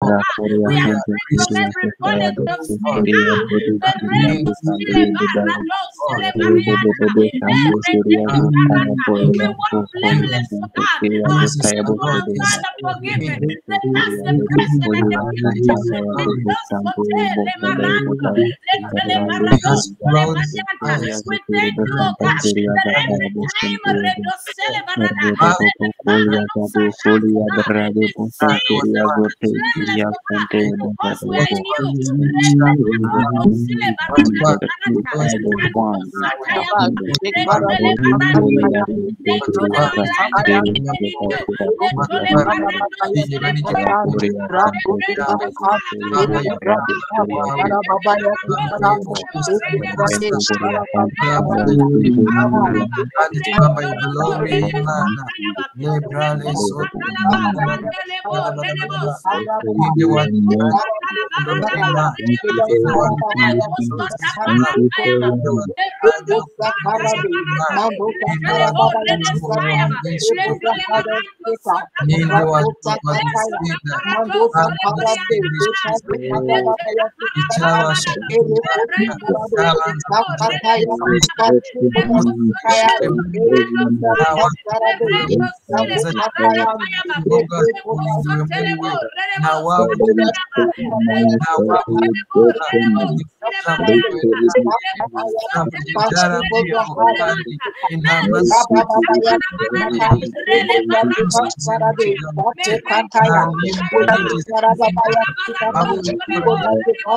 oh God. We are free from every bondage of sin. We walk blameless, oh God. Our sins were, Father, forgiven. The past, the present, and the future. We thank you, oh God, that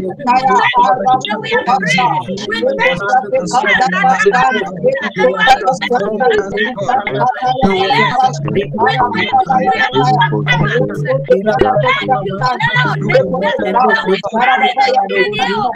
every time that the Father looks at us, oh God, He sees us blameless, oh God, because we are in you.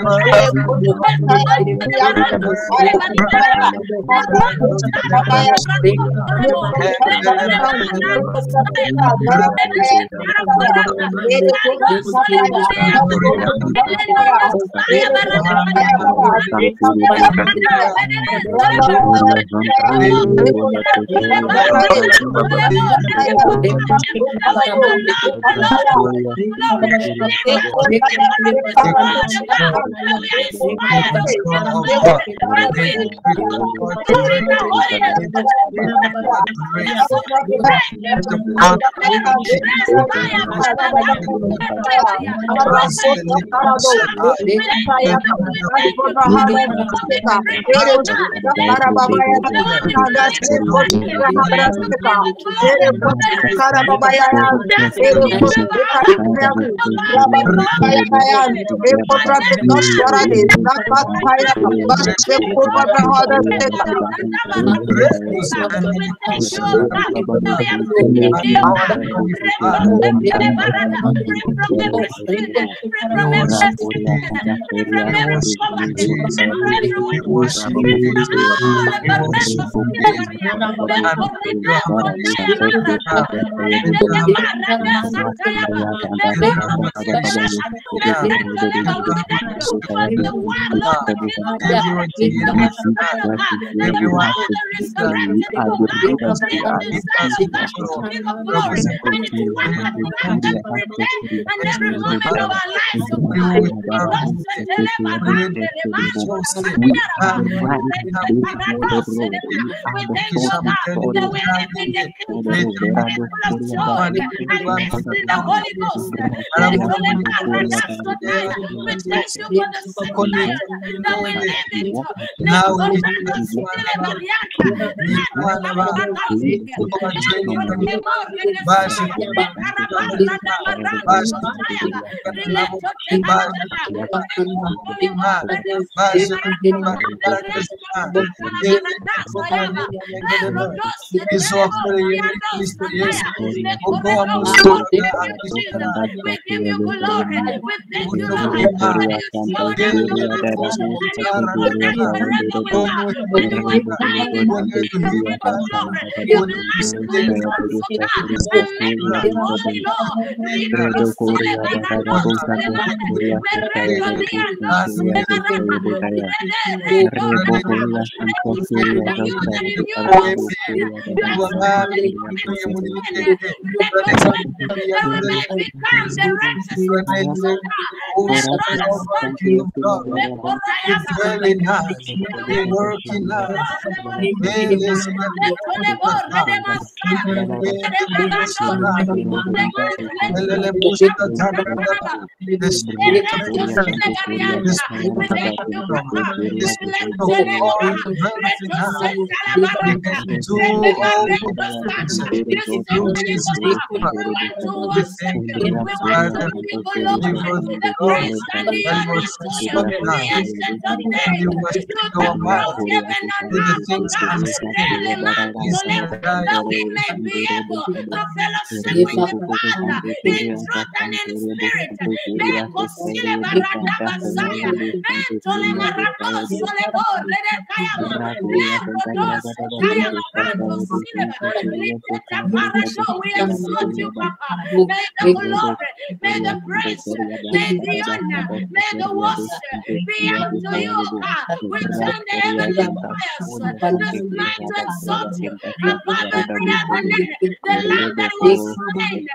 We give you glory. We thank you, Lord. That we may be able to fellowship with you, Father, in truth and in spirit. We exalt you, Papa. May the glory, may the praise, may the honor, may the worship be unto you, God. We turn the heavenly choirs this night to exalt you above every other name. The Lamb that was slain,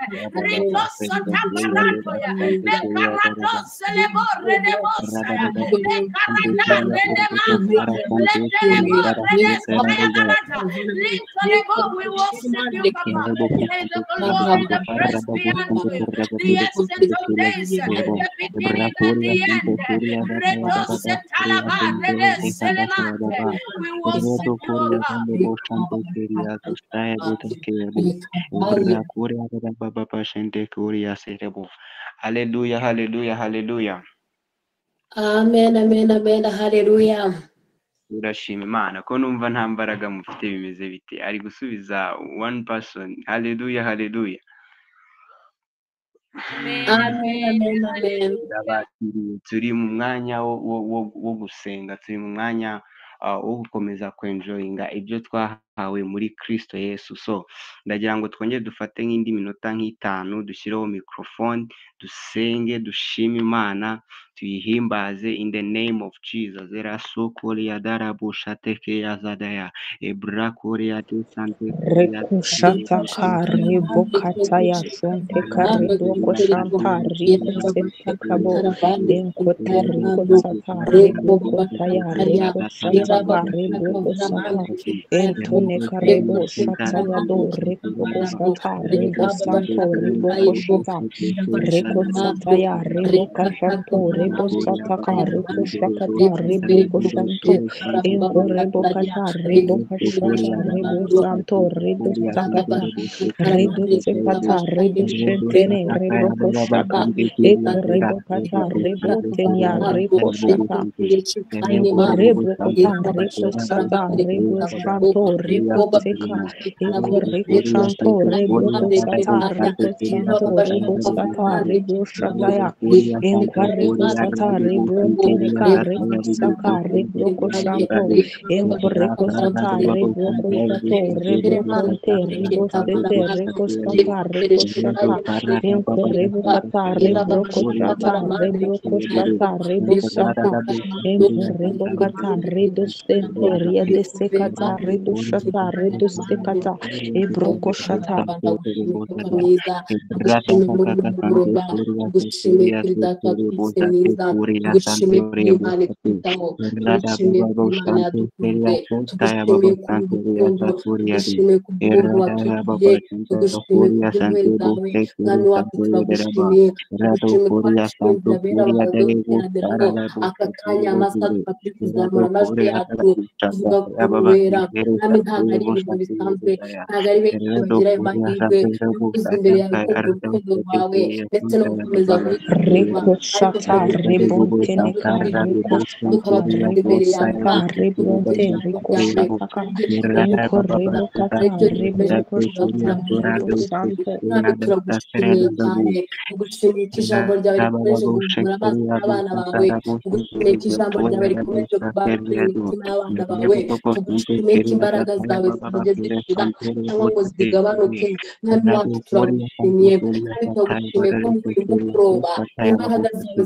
we worship you, Papa. May the glory, the praise be unto you. The essence of days, the beginning and the end. We worship you, God. Hallelujah, hallelujah, hallelujah. Amen, amen, amen, hallelujah. Urashima Imana ko numva nta mbaraga mufite bimeze bite? Ari gusubiza one person. Hallelujah, hallelujah. Amen, amen, amen. Turi mu mwanya wo gusenga, turi mu mwanya wo gukomeza kwenjoyinga ibyo twahawe. twahawe muri Kristo Yesu. So ndagira ngo twongere dufate nk'indi minota nk'itanu, dushyireho microphone, dusenge, dushime Imana, tuyihimbaze in the name of Jesus. Rekushata karebo kataya sonte karebo koshanta riko setakabo enkote riko sata rebo kotaya reko shata karebo kosata entone karebo shataya do reko koshata rebo santo rebo koshata reko sataya rebo kashanto rebo sataka reko shakata rebo koshanto enko rebo kata rebo kashata rebo santo rebo sakata rebo sekata rebo shentene rebo koshaka eko rebo kata rebo tenya rebo shata eko rebo kata rebo sata rebo shanto rebo seka eko rebo shanto rebo kosata rebo santo rebo sata rebo shataya enko rebo sata rebo teneka rebo saka rebo koshanto enko rebo sata rebo koshato rebo konte rebo sete rebo sata rebo shata enko rebo kata rebo koshata rebo koshata rebo sata enko rebo kata rebo sente riede sekata rebo shata rebo sekata ebro koshata. Reko shata rebo teneka reko shata rebo saka rebo te reko shataka enko rebo kata rebo koshata rebo santo. Imbaraga zawe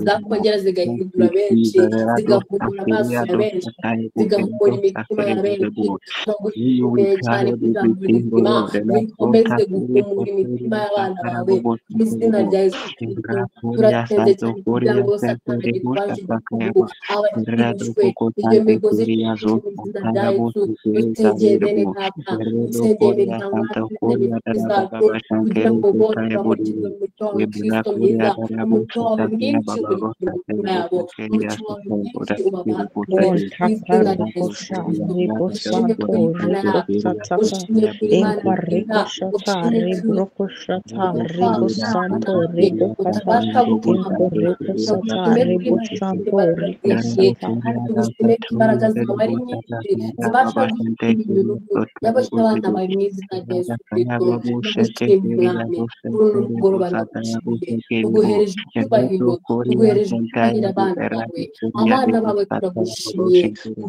zakongera zigahindura benshi, zigahumura amaso ya benshi, zigahumura imitima ya benshi. Turagushimiye cyane ko ijambo rizima rikomeze guhumura imitima y'abana bawe mu izina rya Yesu Kristo. Turasenze cyane kugira ngo Satani agitwaje igitugu abakijijwe iyo migozi icishije mu izina rya Yesu. Dusengeye bene data, dusengeye imiryango yacu ndetse n'inshuti zacu kugira ngo bose bamurikirwe umucyo wawe Kristo mwiza, umucyo wawe mwinshi umurikire imitima yabo, umucyo wawe mwinshi ubabature mu izina rya Yesu Shata Kristo. rebo Ushimwe santo kuri Imana reko yacu, sataka ushimwe kuri Imana enko reko nziza, shata ushimwe kuri rebo koshata rebo utwara santo natwe rebo kata utabasha enko guhamya. reko sata Tugushime kuri rebo Imana ifite shanto imbaraga reko zihariye, sata. kandi tugushime ko imbaraga zawe ari nyinshi zibasha gukiza iminyururu y'abashya abana bawe mu izina rya Yesu Kristo. Ndagushimye Mwami, kuri uno mugoroba ndagushimiye, tuguhereje icyubahiro, tuguhereje icyubahiro abana bawe, abana bawe turagushimiye,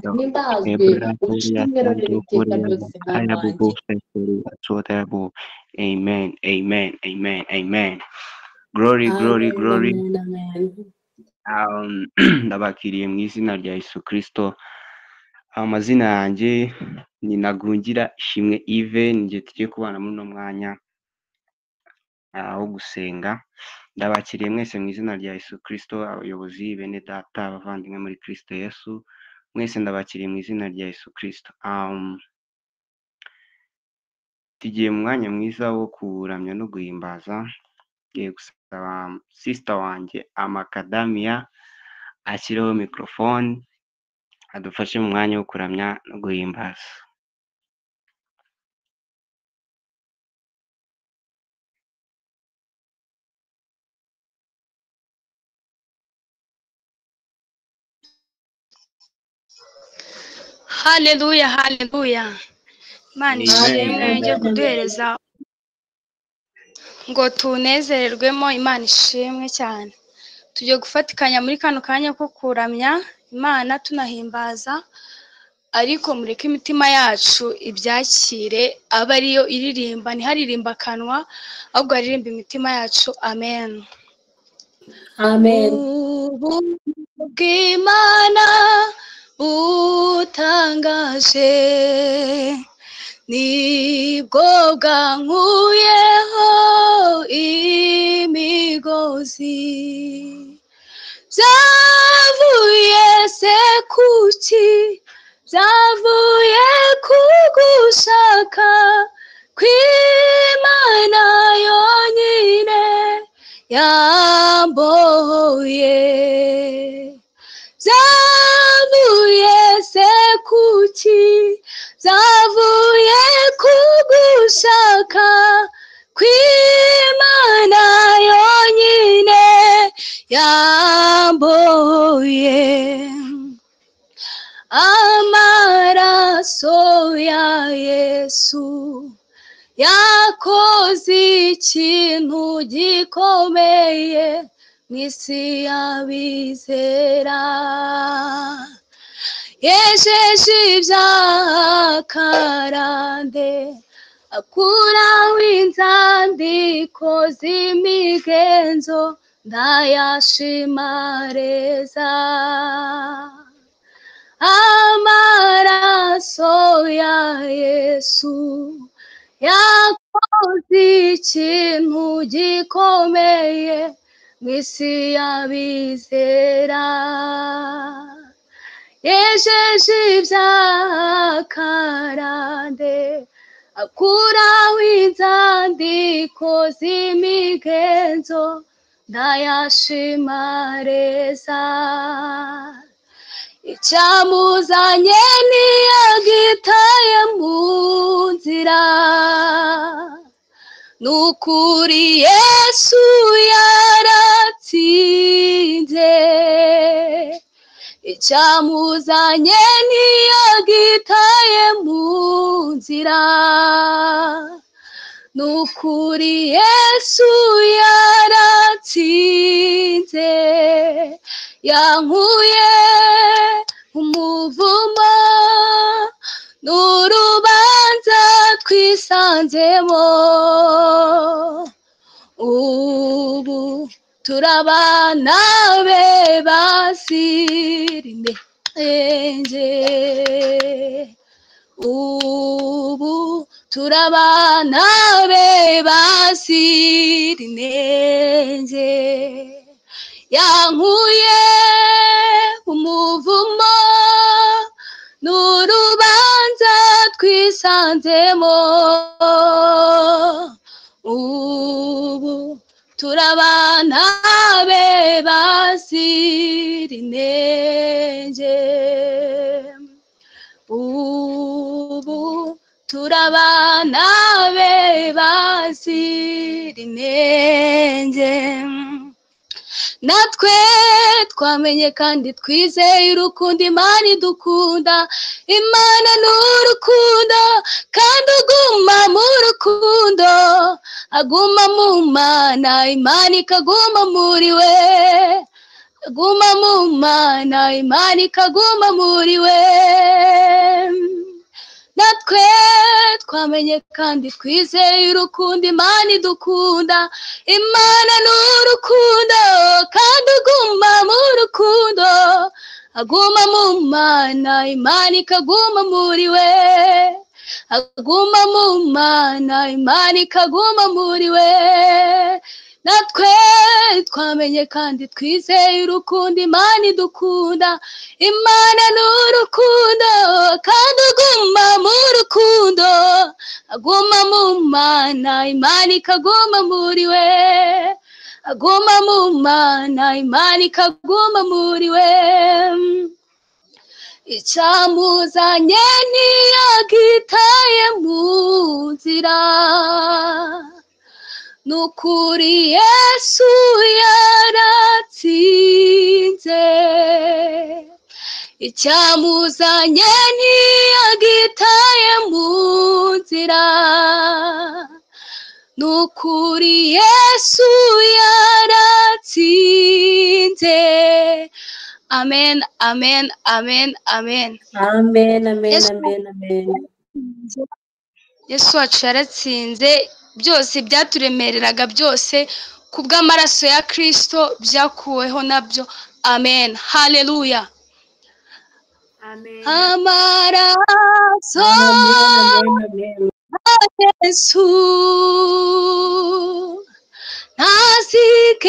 uhimbazwe, ushimwe none n'iteka ryose Mwami wanjye. Amen, amen, amen, amen. Glory, glory, Amen, glory. amen, amen. Ndabakiriye mu izina rya Yesu Kristo. Amazina yanjye ni Nagungira Ishimwe Yves, ni njye tugiye kubana muri uno mwanya wo gusenga. Ndabakiriye mwese mu izina rya Yesu Kristo, abayobozi, bene data, abavandimwe muri Kristo Yesu, mwese ndabakiriye mu izina rya Yesu Kristo. Tugiye mu mwanya mwiza wo kuramya no guhimbaza. Ngiye gusaba sister wanjye Amakadamia ashyireho microphone adufashe mu mwanya wo kuramya no guhimbaza. Haleluya, haleluya. Imana Amen. ishimwe Amen, yongeye amen. kuduhereza ngo tunezererwemo. Imana ishimwe cyane. Tugiye gufatikanya muri kano kanya ko kuramya Imana tunahimbaza. Ariko mureke imitima yacu ibyakire, abe ariyo iririmba, ntiharirimba akanwa, ahubwo haririmba imitima yacu. Amen. Amen. Ubuntu bw'Imana butangaje, nibwo bwankuyeho imigozi. Byavuye se kuki? Byavuye kugushaka kw'Imana yonyine yamboye. Byavuye se kuki? Byavuye kugushaka kw'Imana yonyine yamboye. Amaraso ya Yesu yakoze ikintu gikomeye mu isi y'abizera. Yejeje ibyaha karande, akuraho inzandiko z'imigenzo, ndayashimareza. Amaraso ya Yesu yakoze ikintu gikomeye mu isi y'abizera. Yejeje ibyaha karande, akuraho inzandiko z'imigenzo, ndayashimareza. Icyamuzanye ntiyagitaye mu nzira, nukuri Yesu yaratsinze. Icyamuzanye ntiyagitaye mu nzira, nukuri Yesu yaratsinze. Yankuye umuvumo n'urubanza twisanzemo, ubu turabana be bazira inenge. Ubu turabana be bazira inenge. Yankuye umuvumo n'urubanza twisanzemo, ubu turabana be bazira inenge. Ubu turabana be bazira inenge. Natwe twamenye kandi twizeye urukundo Imana idukunda. Imana ni urukundo, kandi uguma mu rukundo aguma mu Mana, Imana ikaguma muri we. Aguma mu Mana, Imana ikaguma muri we. Natwe twamenye kandi twizeye urukundo Imana idukunda. Imana ni urukundo, kandi uguma mu rukundo aguma mu Mana, Imana ikaguma muri we. Aguma mu Mana, Imana ikaguma muri we. Natwe twamenye kandi twizeye urukundo Imana idukunda. Imana ni urukundo, kandi uguma mu rukundo aguma mu Mana, Imana ikaguma muri we. Aguma mu Mana, Imana ikaguma muri we. Icyamuzanye ntiyagitaye mu nzira, nukuri Yesu yaratsinze. Icyamuzanye ntiyagitaye mu nzira, nukuri Yesu yaratsinze. Amen, amen, amen, amen. Amen, amen, Yesu, amen, amen. Yesu wacu yaratsinze byose byaturemereraga byose kubw'amaraso ya Kristo byakuweho nabyo. Amen, haleluya. Amen. Amaraso Amen, amen, amen. ya Yesu ntazigera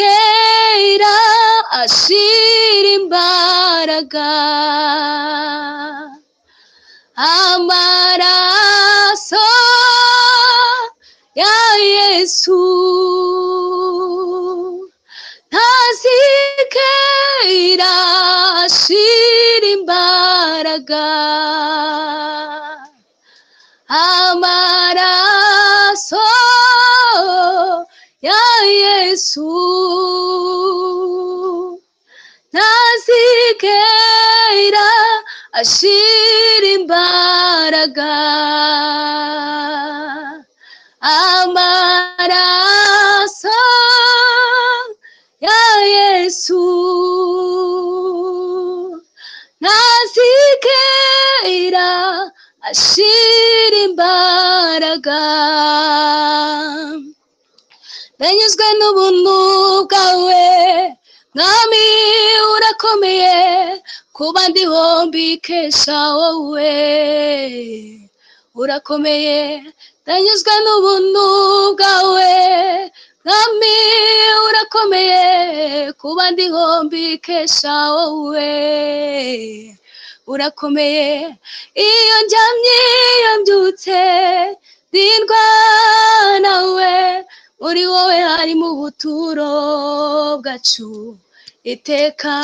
ashira imbaraga. Amaraso ya Yesu ntazigera ashira imbaraga. Amaraso ya Yesu ntazigera ashira imbaraga. Amaraso ya Yesu ntazigera ashira imbaraga. Ndanyuzwe n'ubuntu bwawe Mwami, urakomeye, kuba ndiho mbikesha wowe, urakomeye. Ndanyuzwe n'ubuntu bwawe Mwami, urakomeye, kuba ndiho mbikesha wowe, urakomeye. Iyo ndyamye, iyo mbyutse, ndindwa nawe, muri wowe harimo ubuturo bwacu iteka.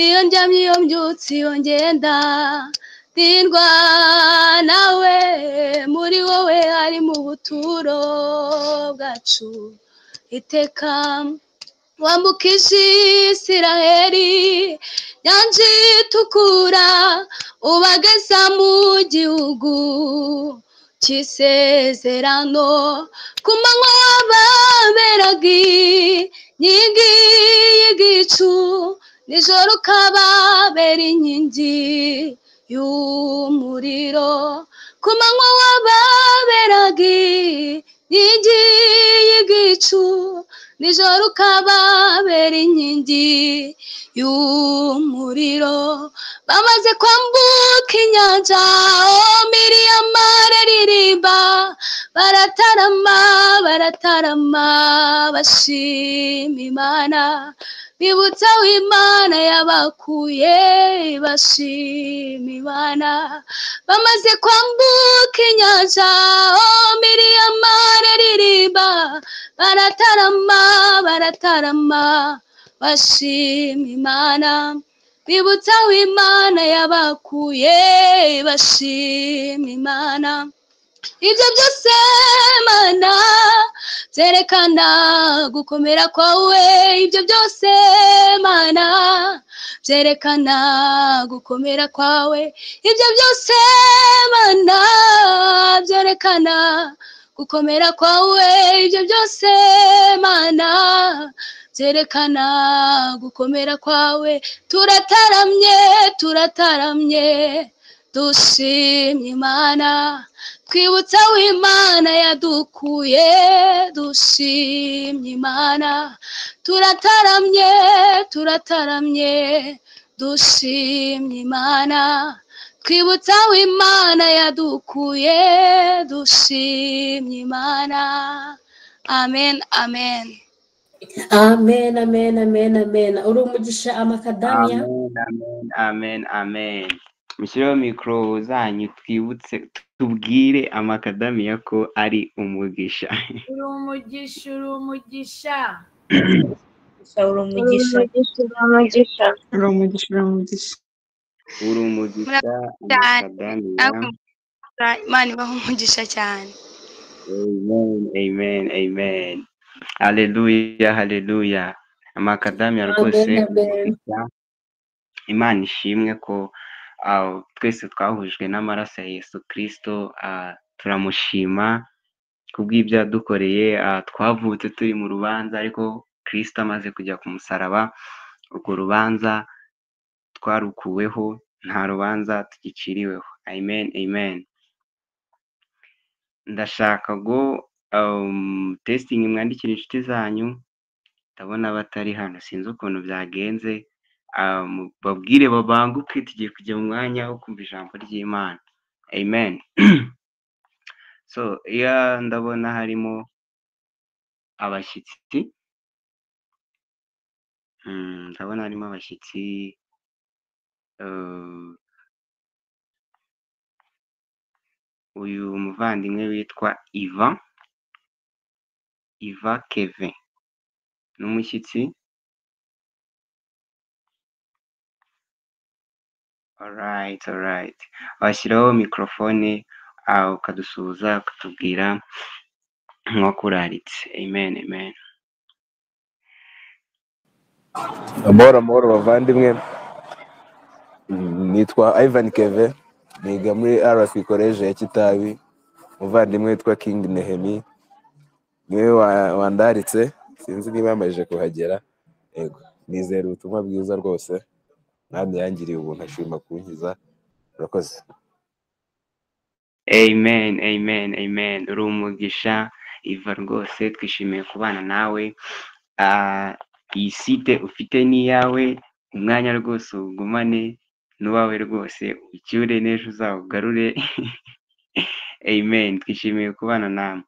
Iyo ndyamye, iyo mbyutse, iyo ngenda, ndindwa nawe, muri wowe harimo ubuturo bwacu iteka. Wambukije Isiraheli nyanja itukura, ubageza mu gihugu cy'isezerano. Ku manywa wababeraga inkingi y'igicu, nijoro ukababera inkingi y'umuriro. Ku manywa wababeraga inkingi y'igicu, nijoro ukababera inkingi y'umuriro. Bamaze kwambuka inyanja, Miriyamu araririmba, baratarama, baratarama, bashima Imana, bibutsa aho Imana yabakuye, bashima Imana. Bamaze kwambuka inyanja, Miriyamu araririmba, baratarama, baratarama, bashima Imana, bibutsa aho Imana yabakuye, bashima Imana. Ibyo byose Mana byerekana gukomera kwawe, ibyo byose Mana byerekana gukomera kwawe, ibyo byose Mana byerekana gukomera kwawe, ibyo byose Mana byerekana gukomera kwawe. Turataramye, turataramye, dushimye Imana, twibutsa aho Imana yadukuye, dushimye Imana. Turataramye, turataramye, dushimye Imana, twibutsa aho Imana yadukuye, dushimye Imana. Amen, amen. Amen, amen, amen, amen. Uri umugisha amakadamiya. Amen, amen, amen, amen. Mushyireho mikoro zanyu, twibutse, tubwire amakadamiya ko ari umugisha. Uri umugisha, uri umugisha. Uri umugisha, uri umugisha. Uri umugisha, uri umugisha. Uri umugisha cyane. amakadamiya. Imana ibahe umugisha cyane. Amen, amen, amen. Haleluya, haleluya. Amakadamiya rwose Amen, amen. umugisha. Imana ishimwe ko twese twahujwe n'amaraso ya Yesu Kristo. Turamushima kubw'ibyo yadukoreye. Twavutse turi mu rubanza, ariko Kristo amaze kujya ku musaraba, urwo rubanza Twarukuweho, nta rubanza tugiciriweho. Amen, amen. Ndashaka ngo testing mwandikire inshuti zanyu, ndabona batari hano, sinzi ukuntu byagenze. Babwire babanguke, tugiye kujya mu mwanya wo kumva ijambo ry'Imana. Amen. So iya ndabona harimo abashyitsi. Ndabona harimo abashyitsi. Uyu muvandimwe witwa Iva Keve ni umushyitsi. Alright, alright. Washyiraho mikorofone ukadusuhuza, ukatubwira nk'uwakuraritse. Amen, amen. Amahoro amahoro bavandimwe, nitwa Ivan Keve, niga muri RC College ya Kitabi. Umuvandimwe witwa King Nehemi niwe wandaritse, sinzi niba yamajije kuhagera. Yego, nizera ubutumwa bwiza rwose, Mwami yangiriye ubuntu ashima kunkiza. Urakoze. Amen, amen, amen. Uri umugisha Iva, rwose twishimiye kubana nawe. Iyi site ufite ni iyawe, umwanya rwose uwugumane n'uwawe rwose, ucyure n'ejo uzawugarure. Amen, twishimiye kubana nawe.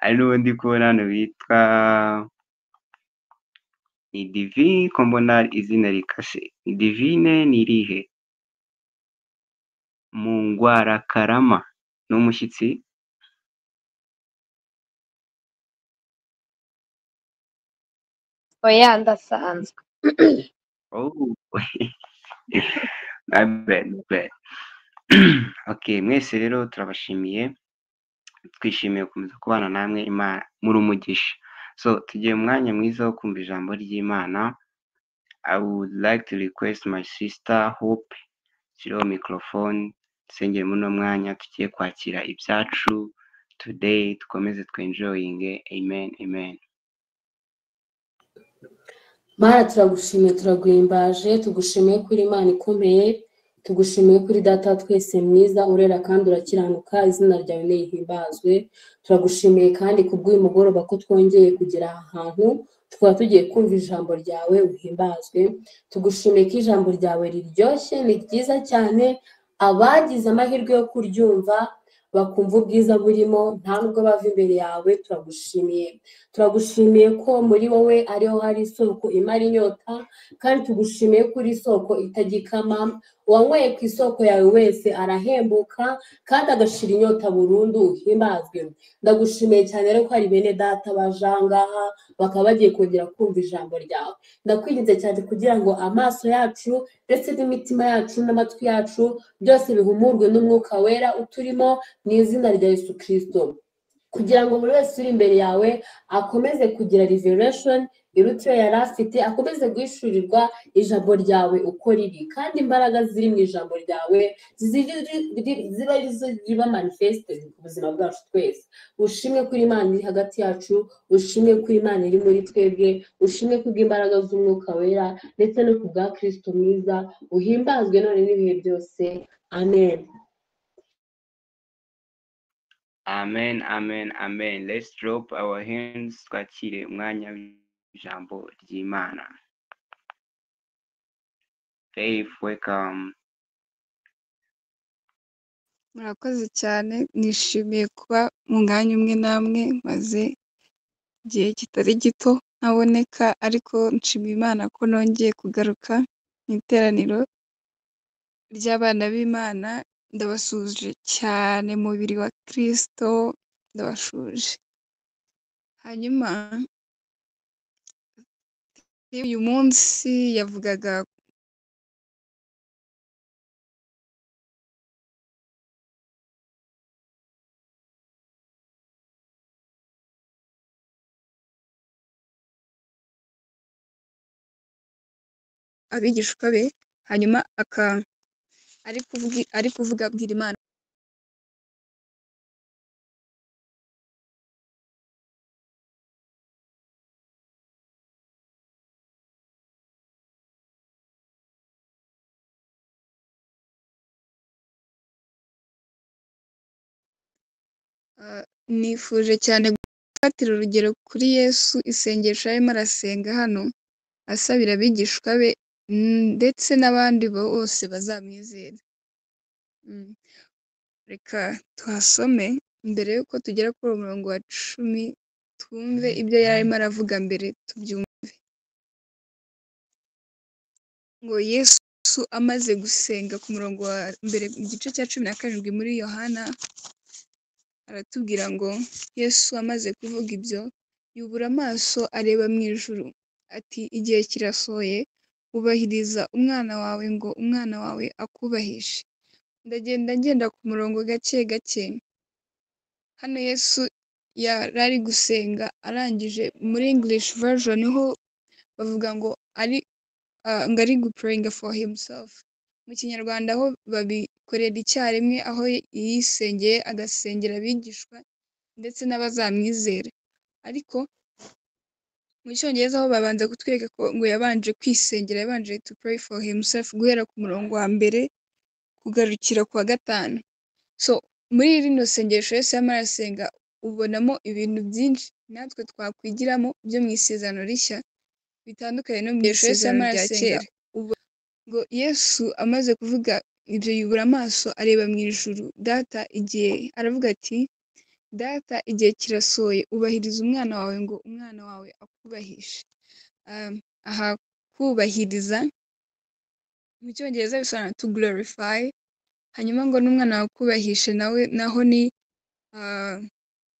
Hari n'uwo ndi kubona hano witwa ni Divine, ko mbona izina rikase. Ni Divine ni irihe? Mungwarakarama ni umushyitsi. Oya, ndasanzwe. Oh, my bad, my bad. Okay, mwese rero turabashimiye, twishimiye gukomeza kubana namwe. Imana muri umugisha. So tugiye mu mwanya mwiza wo kumva ijambo ry'Imana. I would like to request my sister Hope, shyiraho microphone, dusengere muri uno mwanya tugiye kwakira ibyacu today, dukomeze twenjoyinge. Amen, amen. Mana, turagushimiye, turaguhimbaje, tugushimiye ko uri Imana ikomeye, tugushimiye ko uri Data wa twese mwiza, urera kandi urakiranuka, izina ryawe nirihimbazwe. Turagushimiye kandi kubw'uyu mugoroba ko twongeye kugera aha hantu, tukaba tugiye kumva ijambo ryawe, uhimbazwe. Tugushimiye ko ijambo ryawe riryoshye, ni ryiza cyane, abagize amahirwe yo kuryumva bakumva ubwiza burimo, nta nubwo bava imbere yawe. Turagushimiye, turagushimiye ko muri wowe ariho hari isoko imara inyota, kandi tugushimiye ko uri isoko itagikama. Uwanyweye ku isoko yawe wese arahembuka kandi agashira inyota burundu, uhimbazwe. Ndagushimiye cyane rero ko hari bene data baje aha ngaha bakaba bagiye kongera kumva ijambo ryawe. Ndakwinginze cyane kugira ngo amaso yacu ndetse n'imitima yacu n'amatwi yacu byose bihumurwe n'umwuka wera uturimo mu izina rya Yesu Kristo, kugira ngo buri wese uri imbere yawe akomeze kugira revelation iruta iyo yari afite, akomeze guhishurirwa ijambo ryawe uko riri, kandi imbaraga ziri mu ijambo ryawe ziba arizo ziba manifested ku buzima bwacu twese. Ushimwe kuri Imana iri hagati yacu, ushimwe kuri Imana iri muri twebwe, ushimwe kubw'imbaraga z'umwuka wera ndetse no ku bwa Kristo mwiza, uhimbazwe none n'ibihe byose. Amen. Amen, amen, amen. Let's drop our hands, twakire umwanya w'ijambo ry'Imana. Faith, welcome. Murakoze cyane, nishimiye kuba mu mwanya umwe namwe, maze igihe kitari gito ntaboneka, ariko nshimiye Imana ko nongeye kugaruka mu iteraniro ry'abana b'Imana. Ndabasuhuje cyane, mubiri wa Kristo ndabashuje. Hanyuma uyu munsi yavugaga abigishwa be, hanyuma aka ari kuvuga abwira Imana Nifuje cyane gufatira urugero kuri Yesu, isengesho arimo arasenga hano asabira abigishwa be ndetse n'abandi bose bazamwizera. Reka tuhasome mbere y'uko tugera kuri uwo murongo wa 10, twumve ibyo yari arimo aravuga mbere tubyumve. Ngo Yesu amaze gusenga ku murongo wa mbere mu gice cya 17 muri Yohana, aratubwira ngo Yesu amaze kuvuga ibyo yubura amaso areba mu ijuru ati igihe kirasohoye, ubahiriza umwana wawe ngo umwana wawe akubahishe. Ndagenda ngenda ku murongo gake gake. Hano Yesu yari ari gusenga arangije, muri English version ho bavuga ngo ari ngo ari guprayinga for himself. Mu Kinyarwanda ho babikorera icyarimwe, aho yisengeye agasengera abigishwa ndetse n'abazamwizera. Ariko mu Cyongereza ho babanza kutwereka ko ngo yabanje kwisengera, yabanje to pray for himself guhera ku murongo wa mbere kugarukira ku wa 5. So muri rino sengesho Yesu yarimo arasenga, ubonamo ibintu byinshi natwe twakwigiramo byo mu isezerano rishya bitandukanye no mu isezerano rya kera. Ngo Yesu amaze kuvuga ibyo yubura amaso areba mu ijuru, Data igihe aravuga ati Data igihe kirasohoye, ubahiriza umwana wawe ngo umwana wawe akubahishe. Aha kubahiriza mu Cyongereza bisobanura to glorify, hanyuma ngo n'umwana wawe akubahishe nawe naho ni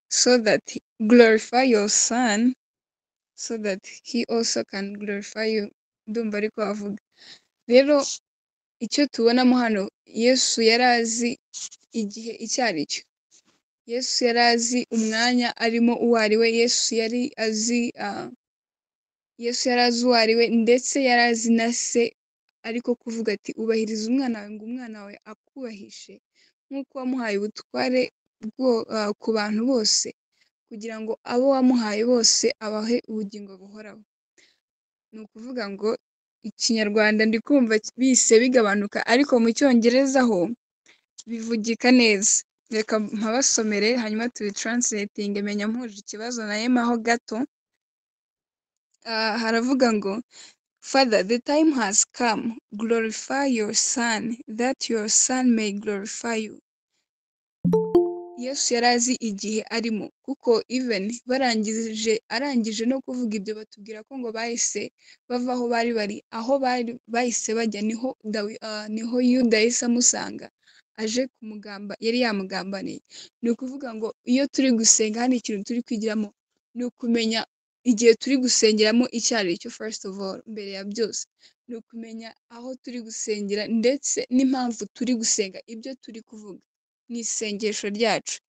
so that glorify your son so that he also can glorify you. Ndumva ariko avuga. Rero icyo tubonamo hano, Yesu yari azi igihe icyo ari cyo. Yesu yari azi umwanya arimo uwo ari we. Yesu yari azi Yesu yari azi uwo ari we, ndetse yari azi na se, ariko kuvuga ati ubahiriza umwana wawe ngo umwana wawe akubahishe, nk'uko wamuhaye ubutware ku bantu bose, kugira ngo abo wamuhaye bose abahe ubugingo buhoraho. Ni ukuvuga ngo Ikinyarwanda ndi kumva bise bigabanuka, ariko mu Cyongereza ho bivugika neza. Reka mpabasomere hanyuma tubitranslatinge, menya mpuje ikibazo na Emma ho gato. Haravuga ngo Father, the time has come, glorify your son, that your son may glorify you. Yesu yari azi igihe arimo, kuko even arangije no kuvuga ibyo, batubwira ko ngo bahise bava aho bari bari, aho bari bahise bajya niho niho Yuda yahise amusanga aje kumugamba, yari yamugambaniye. Ni ukuvuga ngo iyo turi gusenga hano ikintu turi kwigiramo ni ukumenya igihe turi gusengeramo icyo ari cyo. First of all, mbere ya byose ni ukumenya aho turi gusengera ndetse n'impamvu turi gusenga, ibyo turi kuvuga mu isengesho ryacu.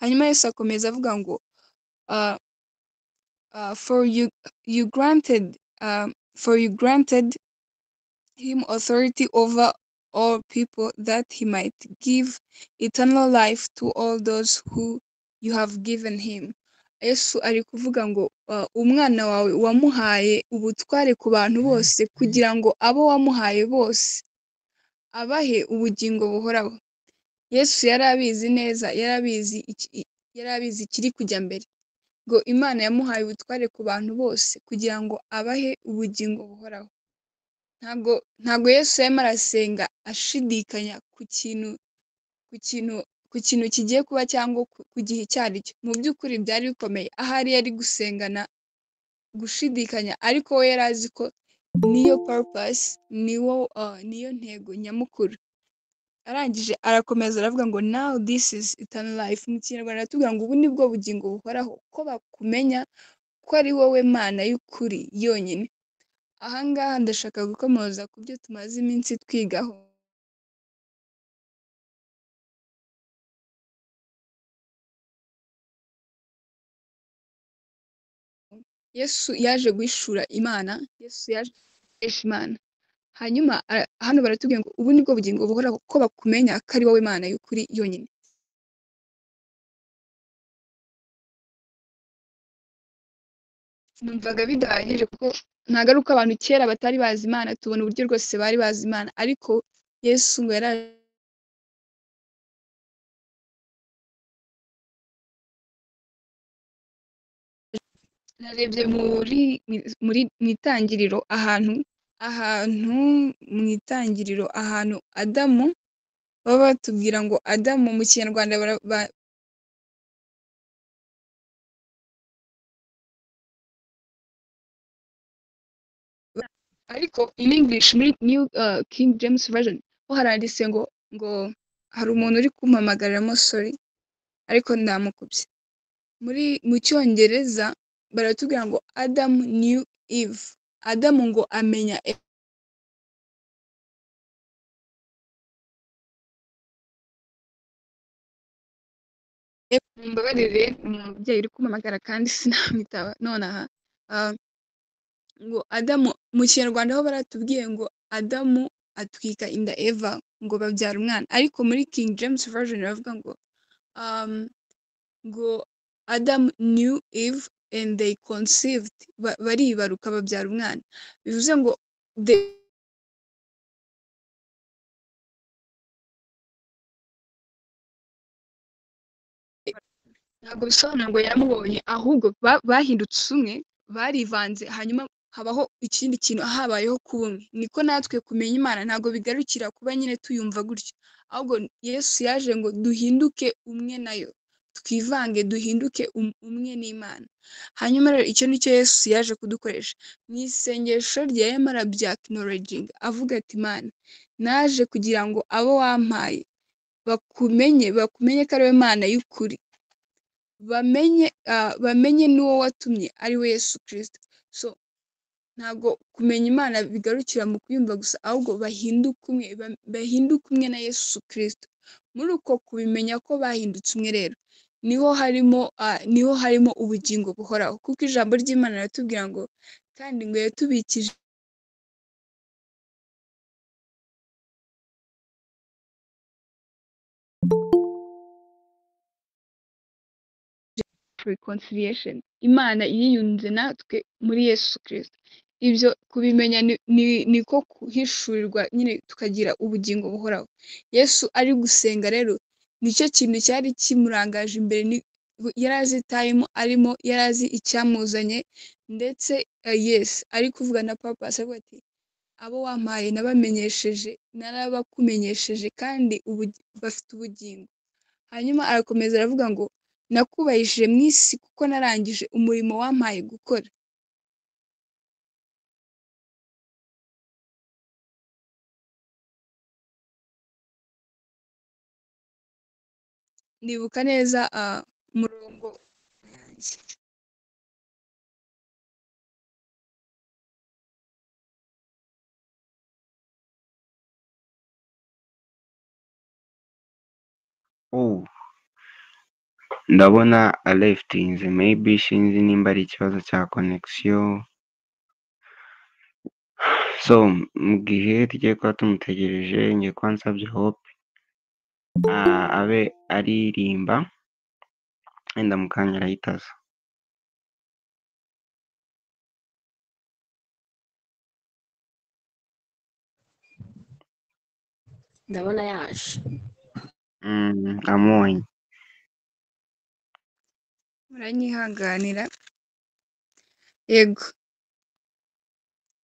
Hanyuma Yesu akomeza avuga ngo for you granted him authority over all people, that he might give eternal life to all those who you have given him. Yesu ari kuvuga ngo umwana wawe wamuhaye ubutware ku bantu bose, kugira ngo abo wamuhaye bose abahe ubugingo buhoraho. Yesu yari abizi neza, yari abizi ikiri kujya mbere, ngo Imana yamuhaye ubutware ku bantu bose kugira ngo abahe ubugingo buhoraho. Ntabwo Yesu yarimo arasenga ashidikanya ku kintu kigiye kuba cyangwa ku gihe icyo ari cyo. Mu by'ukuri byari bikomeye, ahari yari gusengana gushidikanya, ariko we yari azi ko niyo purpose, niyo ntego nyamukuru. Arangije arakomeza aravuga ngo now this is eternal life. Mu Kinyarwanda aratubwira ngo ubu ni bwo bugingo buhoraho, ko bakumenya ko ari wowe Mana y'ukuri yonyine. Aha ngaha ndashaka gukomoza ku byo tumaze iminsi twigaho. Yesu yaje guhishura Imana, Yesu yaje guhesha Imana. Hanyuma hano baratubwira ngo ubu ni bwo bugingo buhoraho, ko bakumenya ko ari wowe Mana y'ukuri yonyine. Numvaga bidahagije, kuko ntabwo ari uko abantu kera batari bazi Imana, tubona uburyo rwose bari bazi Imana, ariko Yesu ngo yaraje Narebye muri mu itangiriro, ahantu mu itangiriro, ahantu Adamu baba batubwira ngo Adamu mu Kinyarwanda ariko in English muri New King James Version ho haranditse ngo hari umuntu uri kumpamagaramo, sorry, ariko ndamukubye. Mu Cyongereza baratubwira ngo Adam knew Eve. Adamu ngo amenya Eva. Mumbabarire, umubyeyi uri kumpamagara kandi sinamwitaba nonaha. Ngo Adamu mu Kinyarwanda ho baratubwiye ngo Adamu atwika inda Eva ngo babyara umwana, ariko muri King James Version baravuga ngo ngo Adam knew Eve and they conceived, baribaruka babyara umwana. Bivuze ngo ntabwo bisobanura ngo yaramubonye, ahubwo bahindutse umwe, barivanze, hanyuma habaho ikindi kintu, habayeho kuba umwe. Niko natwe kumenya Imana ntabwo bigarukira kuba nyine tuyumva gutyo, ahubwo Yesu yaje ngo duhinduke umwe nayo, twivange duhinduke umwe n'Imana. Hanyuma rero icyo nicyo Yesu yaje kudukoresha. Mu isengesho rye yarimo arabyacknowledginga avuga ati Mana, naje kugira ngo abo wampaye bakumenye ko ari wowe Mana y'ukuri, bamenye n'uwo watumye ari we Yesu Kristo. So ntabwo kumenya Imana bigarukira mu kuyumva gusa, ahubwo bahinduke umwe na Yesu Kristo. Muri uko kubimenya ko bahindutse umwe rero niho harimo ubugingo buhoraho, kuko ijambo ry'Imana riratubwira ngo kandi ngo yatubikije reconciliation, Imana yiyunze natwe muri Yesu Kristo. Ibyo kubimenya niko kuhishurirwa nyine tukagira ubugingo buhoraho. Yesu ari gusenga rero nicyo kintu cyari kimurangaje imbere, yari azi time arimo, yari azi icyamuzanye, ndetse yes ari kuvuga na Papa avuga ati abo wampaye nabamenyesheje, narabakumenyesheje kandi bafite ubugingo. Hanyuma arakomeza aravuga ngo nakubahishije mu isi kuko narangije umurimo wampaye gukora. Ndibuka neza umurongo yanjye. Oh, ndabona aleftinze, maybe sinzi nimba ari ikibazo cya connection. So mu gihe tugiye kuba tumutegereje, ngiye kuba nsabye Hope abe aririmba, wenda mu kanya arahita aza. Ndabona yaje. Amonye. Muranyihanganira. Yego,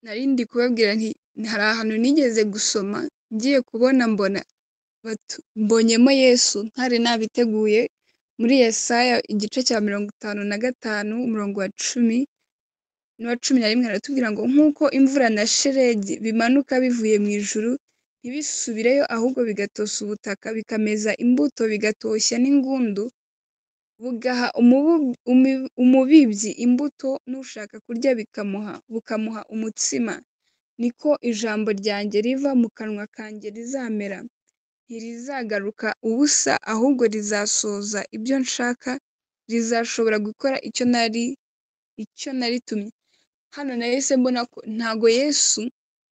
nari ndi kubabwira nti hari ahantu nigeze gusoma, ngiye kubona mbona mbonyemo Yesu ntari nabiteguye, muri Yesaya igice cya 55 umurongo wa 10 n'uwa 11 aratubwira ngo nk'uko imvura na shelegi bimanuka bivuye mu ijuru ntibisubireyo, ahubwo bigatosa ubutaka, bikameza imbuto, bigatoshya n'ingundu, bugaha umubibyi imbuto n'ushaka kurya bukamuha umutsima, niko ijambo ryanjye riva mu kanwa kanjye rizamera, ntirizagaruka ubusa, ahubwo rizasohoza ibyo nshaka, rizashobora gukora icyo naritumye. Hano nahise mbona ko ntago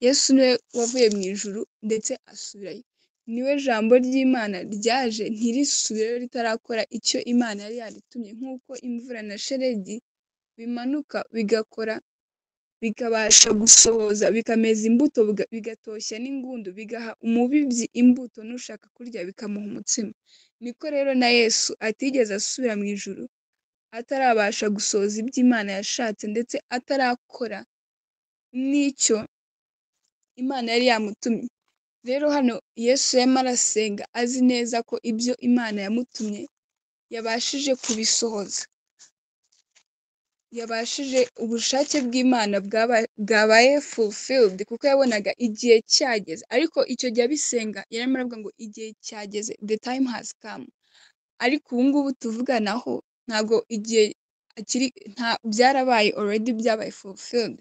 Yesu niwe wavuye mu ijuru ndetse asubirayo, niwe jambo ry'Imana ryaje ntirisubireyo ritarakora icyo Imana yari yaritumye, nk'uko imvura na shelegi bimanuka bigakora, bikabasha gusohoza, bikameza imbuto, bigatoshya n'ingundu, bigaha umubibyi imbuto n'ushaka kurya bikamuha umutsima. Niko rero na Yesu atigeze asubira mu ijuru, atarabasha gusohoza ibyo Imana yashatse ndetse atarakora n'icyo Imana yari yamutumye. Rero hano Yesu yarimo arasenga azi neza ko ibyo Imana yamutumye yabashije kubisohoza, yabashije ubushake bw'Imana bwabaye fulfilled, kuko yabonaga igihe cyageze. Ariko icyo gihe abisenga yarimo aravuga ngo igihe cyageze, the time has come. Ariko ubu ngubu tuvuganaho ntabwo igihe akiri, nta byarabaye already, byabaye fulfilled.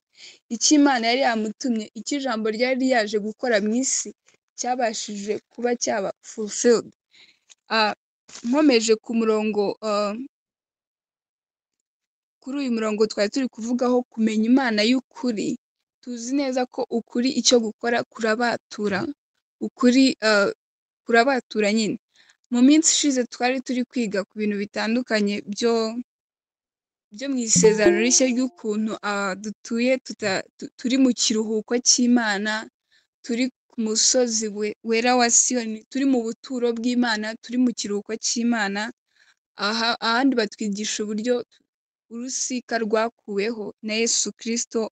Icyo Imana yari yamutumye, icyo ijambo ryari ryaje gukora mu isi cyabashije kuba cyaba fulfilled. Nkomeje ku murongo, kuri uyu murongo twari turi kuvugaho kumenya Imana y'ukuri, tuzi neza ko ukuri icyo gukora kurabatura, ukuri kurabatura nyine. Mu minsi ishize twari turi kwiga ku bintu bitandukanye byo mu isezerano rishya ry'ukuntu dutuye turi mu kiruhuko cy'Imana, turi ku musozi wera wa Siyoni, turi mu buturo bw'Imana, turi mu kiruhuko cy'Imana. Aha ahandi batwigisha uburyo urusika rwakuweho na Yesu Kristo,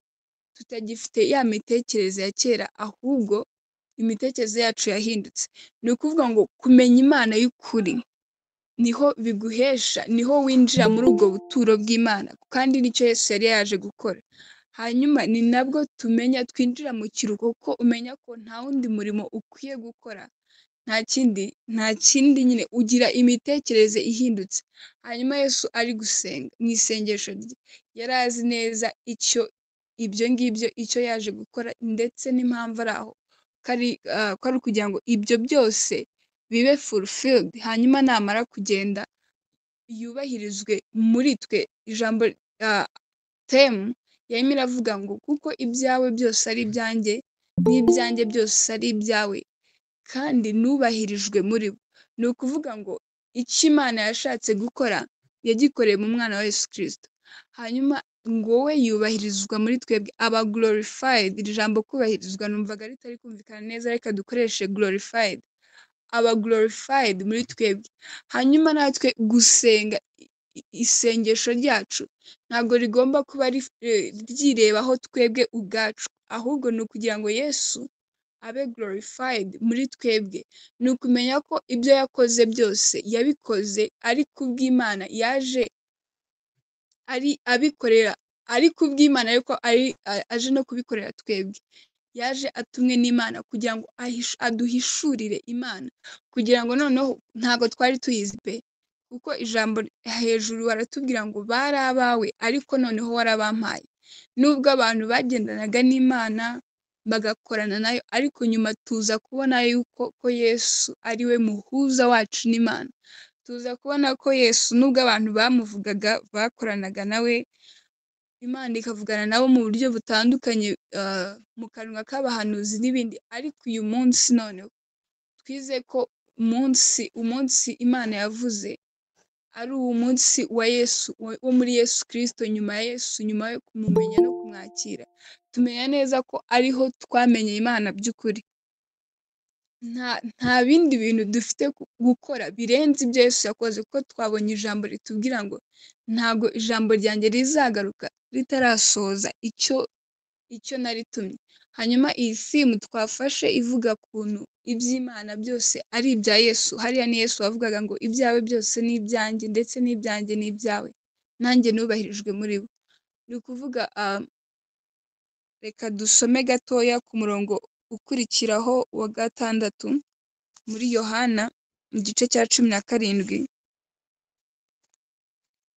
tutagifite ya mitekerereze ya kera, ahubwo imitekerereze yacu yahindutse. Ni ukuvuga ngo kumenya Imana y'ukuri niho biguhesha, niho winjira muri ubwo buturo bw'Imana, kandi nicyo Yesu yari yaje gukora. Hanyuma ni nabwo tumenya twinjira mu kiruhuko, kuko umenya ko nta wundi murimo ukwiye gukora, nta kindi nyine, ugira imitekerereze ihindutse. Hanyuma Yesu ari gusenga mu isengesho rye, yari azi neza icyo ibyo ngibyo icyo yaje gukora ndetse n'impamvu ari aho, ko ari ukugira ngo ibyo byose bibe fulfilled, hanyuma namara kugenda yubahirizwe muri twe. Ijambo temu yarimo iravuga ngo kuko ibyawe byose ari ibyanjye n'ibyanjye byose ari ibyawe, kandi nubahirijwe muri bo. Ni ukuvuga ngo icyo Imana yashatse gukora yagikoreye mu mwana wa Yesu Kristo, hanyuma ngo we yubahirizwa muri twebwe, aba glorified. Iri jambo kubahirizwa numvaga ritari kumvikana neza, reka dukoreshe glorified. Aba glorified muri twebwe. Hanyuma natwe gusenga, isengesho ryacu ntabwo rigomba kuba ryirebaho twebwe ubwacu, ahubwo ni ukugira ngo Yesu abe glorified muri twebwe. Ni ukumenya ko ibyo yakoze byose yabikoze ari kubw'Imana, yaje ari abikorera ari kubw'Imana, ariko ari aje no kubikorera twebwe. Yaje atumwe n'Imana kugira ngo aduhishurire Imana, kugira ngo noneho ntabwo twari tuyizi pe, kuko ijambo hejuru baratubwira ngo bari abawe ariko noneho warabampaye. Nubwo abantu bagendanaga n'Imana bagakorana nayo, ariko nyuma tuza kubona yuko ko Yesu ari we muhuza wacu n'Imana. Tuza kubona ko Yesu nubwo abantu bamuvugaga bakoranaga nawe, Imana ikavugana nabo mu buryo butandukanye, mu kanwa k'abahanuzi n'ibindi, ariko uyu munsi noneho twize ko umunsi Imana yavuze ari umunsi wa Yesu, wo muri Yesu Kristo, nyuma ya Yesu, nyuma yo kumumenya no kumwakira, tumenya neza ko ariho twamenye Imana by'ukuri. Nta bindi bintu dufite gukora birenze ibyo Yesu yakoze, kuko twabonye ijambo ritubwira ngo ntabwo ijambo ryanjye rizagaruka ritarasohoza icyo naritumye. Hanyuma iyi simu twafashe ivuga kuntu iby'Imana byose ari ibya Yesu. Hariya ni Yesu wavugaga ngo ibyawe byose ni ibyanjye, ndetse n'ibyanjye ni ibyawe, nanjye nubahirijwe muri bo. Ni ukuvuga, reka dusome gatoya ku murongo ukurikiraho wa 6 muri Yohana mu gice cya 17.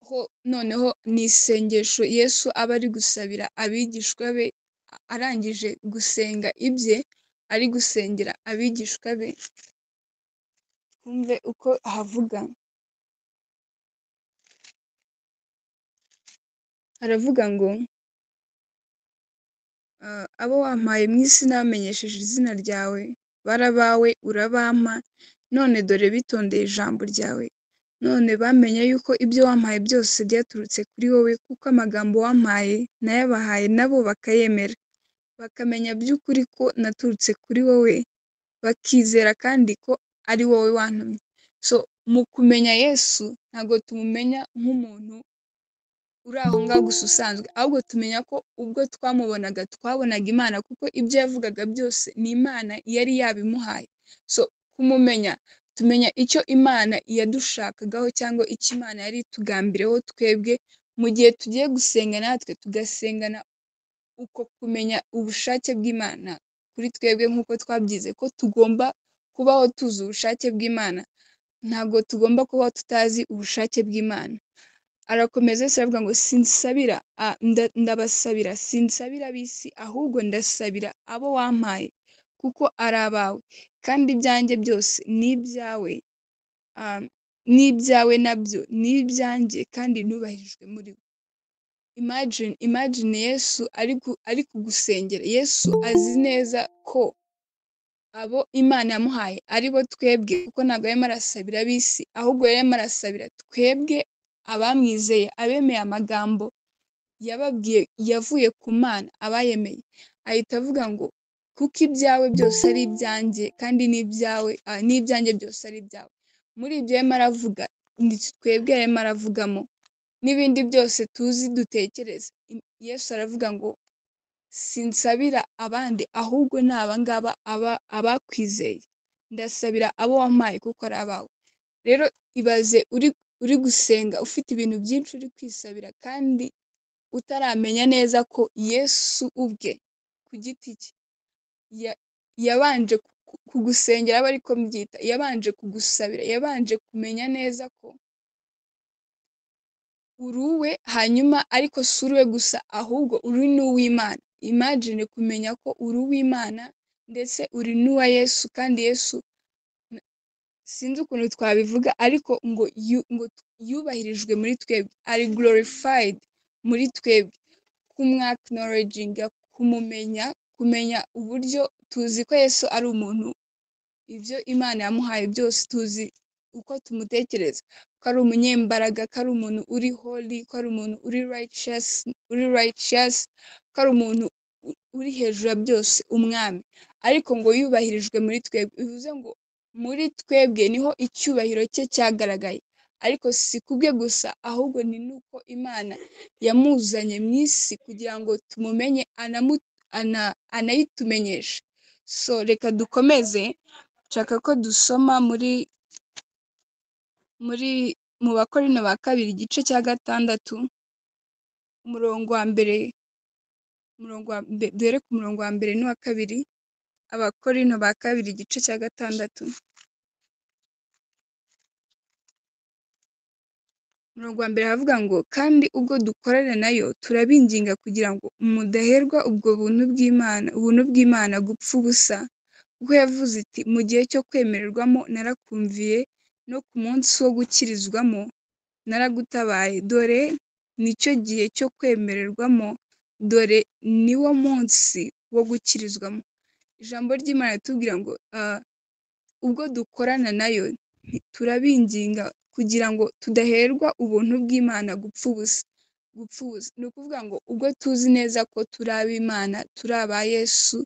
Ho noneho ni isengesho Yesu aba ari gusabira abigishwa be, arangije gusenga ibye, ari gusengera abigishwa be. Twumve uko ahavuga. Aravuga ngo abo wampaye mu isi nabamenyesheje izina ryawe, barabawe urabampa, none dore bitondeye ijambo ryawe. None bamenye yuko ibyo wampaye byose byaturutse kuri wowe, kuko amagambo wampaye nayabahaye nabo bakayemera, bakamenya by'ukuri ko naturutse kuri wowe, bakizera kandi ko ari wowe wantumye. So mu kumenya Yesu ntabwo tumumenya nk'umuntu uri aho ngaho gusa usanzwe, ahubwo tumenya ko ubwo twamubonaga twabonaga Imana, kuko ibyo yavugaga byose ni Imana yari yabimuhaye. So kumumenya, tumenya icyo Imana yadushakagaho cyangwa icyo Imana yari itugambireho twebwe, mu gihe tugiye gusenga natwe tugasengana uko kumenya ubushake bw'Imana kuri twebwe, nk'uko twabyize ko tugomba kubaho tuzi ubushake bw'Imana, ntabwo tugomba kubaho tutazi ubushake bw'Imana. Arakomeza Yesu aravuga ngo sinsabira, ndabasabira, sinsabira ab'isi, ahubwo ndasabira abo wampaye, kuko ari abawe, kandi ibyanjye byose ni ibyawe, n'ibyawe nabyo ni ibyanjye, kandi nubahirijwe muri bo. Imagine Yesu ari kugusengera. Yesu azi neza ko abo Imana yamuhaye ari bo twebwe, kuko ntabwo yarimo arasabira ab'isi, ahubwo yarimo arasabira twebwe abamwizeye, abemeye amagambo yababwiye yavuye ku Mana, abayemeye. Ahita avuga ngo kuko ibyawe byose ari ibyanjye, kandi n'ibyawe, n'ibyanjye byose ari ibyawe. Muri ibyo yarimo aravuga, ni twebwe yarimo aravugamo, n'ibindi byose tuzi dutekereza. Yesu aravuga ngo sinsabira abandi, ahubwo ni abangaba abakwizeye, ndasabira abo wampaye kuko ari abawe. Rero ibaze uri gusenga ufite ibintu byinshi uri kwisabira, kandi utaramenya neza ko Yesu ubwe ku giti cye yabanje kugusengera, aba ariko mbyita, yabanje kugusabira, yabanje kumenya neza ko uri uwe, hanyuma ariko si uruwe gusa, ahubwo uri n'uw'Imana. Imagine kumenya ko uri uw'Imana ndetse uri n'uwa Yesu, kandi Yesu sinzi ukuntu twabivuga, ariko ngo yubahirijwe muri twebwe, ari glorified muri twebwe. Kumwaknowledginga, kumumenya, kumenya uburyo tuzi ko Yesu ari umuntu, ibyo Imana yamuhaye byose tuzi uko tumutekereza, ko ari umunyembaraga, ko ari umuntu uri holy, ko ari umuntu uri righteous, ko ari umuntu uri hejuru ya byose, umwami. Ariko ngo yubahirijwe muri twebwe, bivuze ngo muri twebwe niho icyubahiro cye cyagaragaye. Ariko si kubwe gusa, ahubwo ni nuko Imana yamuzanye mu isi kugira ngo tumumenye, anayitumenyeshe. So reka dukomeze, nshaka ko dusoma muri mu Bakorinto ba kabiri igice cya 6, umurongo wa mbere, duhere ku murongo wa mbere n'uwa kabiri. Abakorinto ba kabiri igice cya 6, umurongo wa mbere havuga ngo kandi ubwo dukorana nayo turabinginga kugira ngo mudaherwa ubwo buntu bw'Imana, gupfa ubusa, kuko yavuze iti mu gihe cyo kwemererwamo narakumviye, no ku munsi wo gukirizwamo naragutabaye. Dore nicyo gihe cyo kwemererwamo, dore niwo munsi wo gukirizwamo. Ijambo ry'Imana ritubwira ngo ubwo dukorana nayo turabinginga kugira ngo tudaherwa ubuntu bw'Imana gupfa ubusa. Ni ukuvuga ngo ubwo tuzi neza ko turi ab'Imana, turi aba Yesu,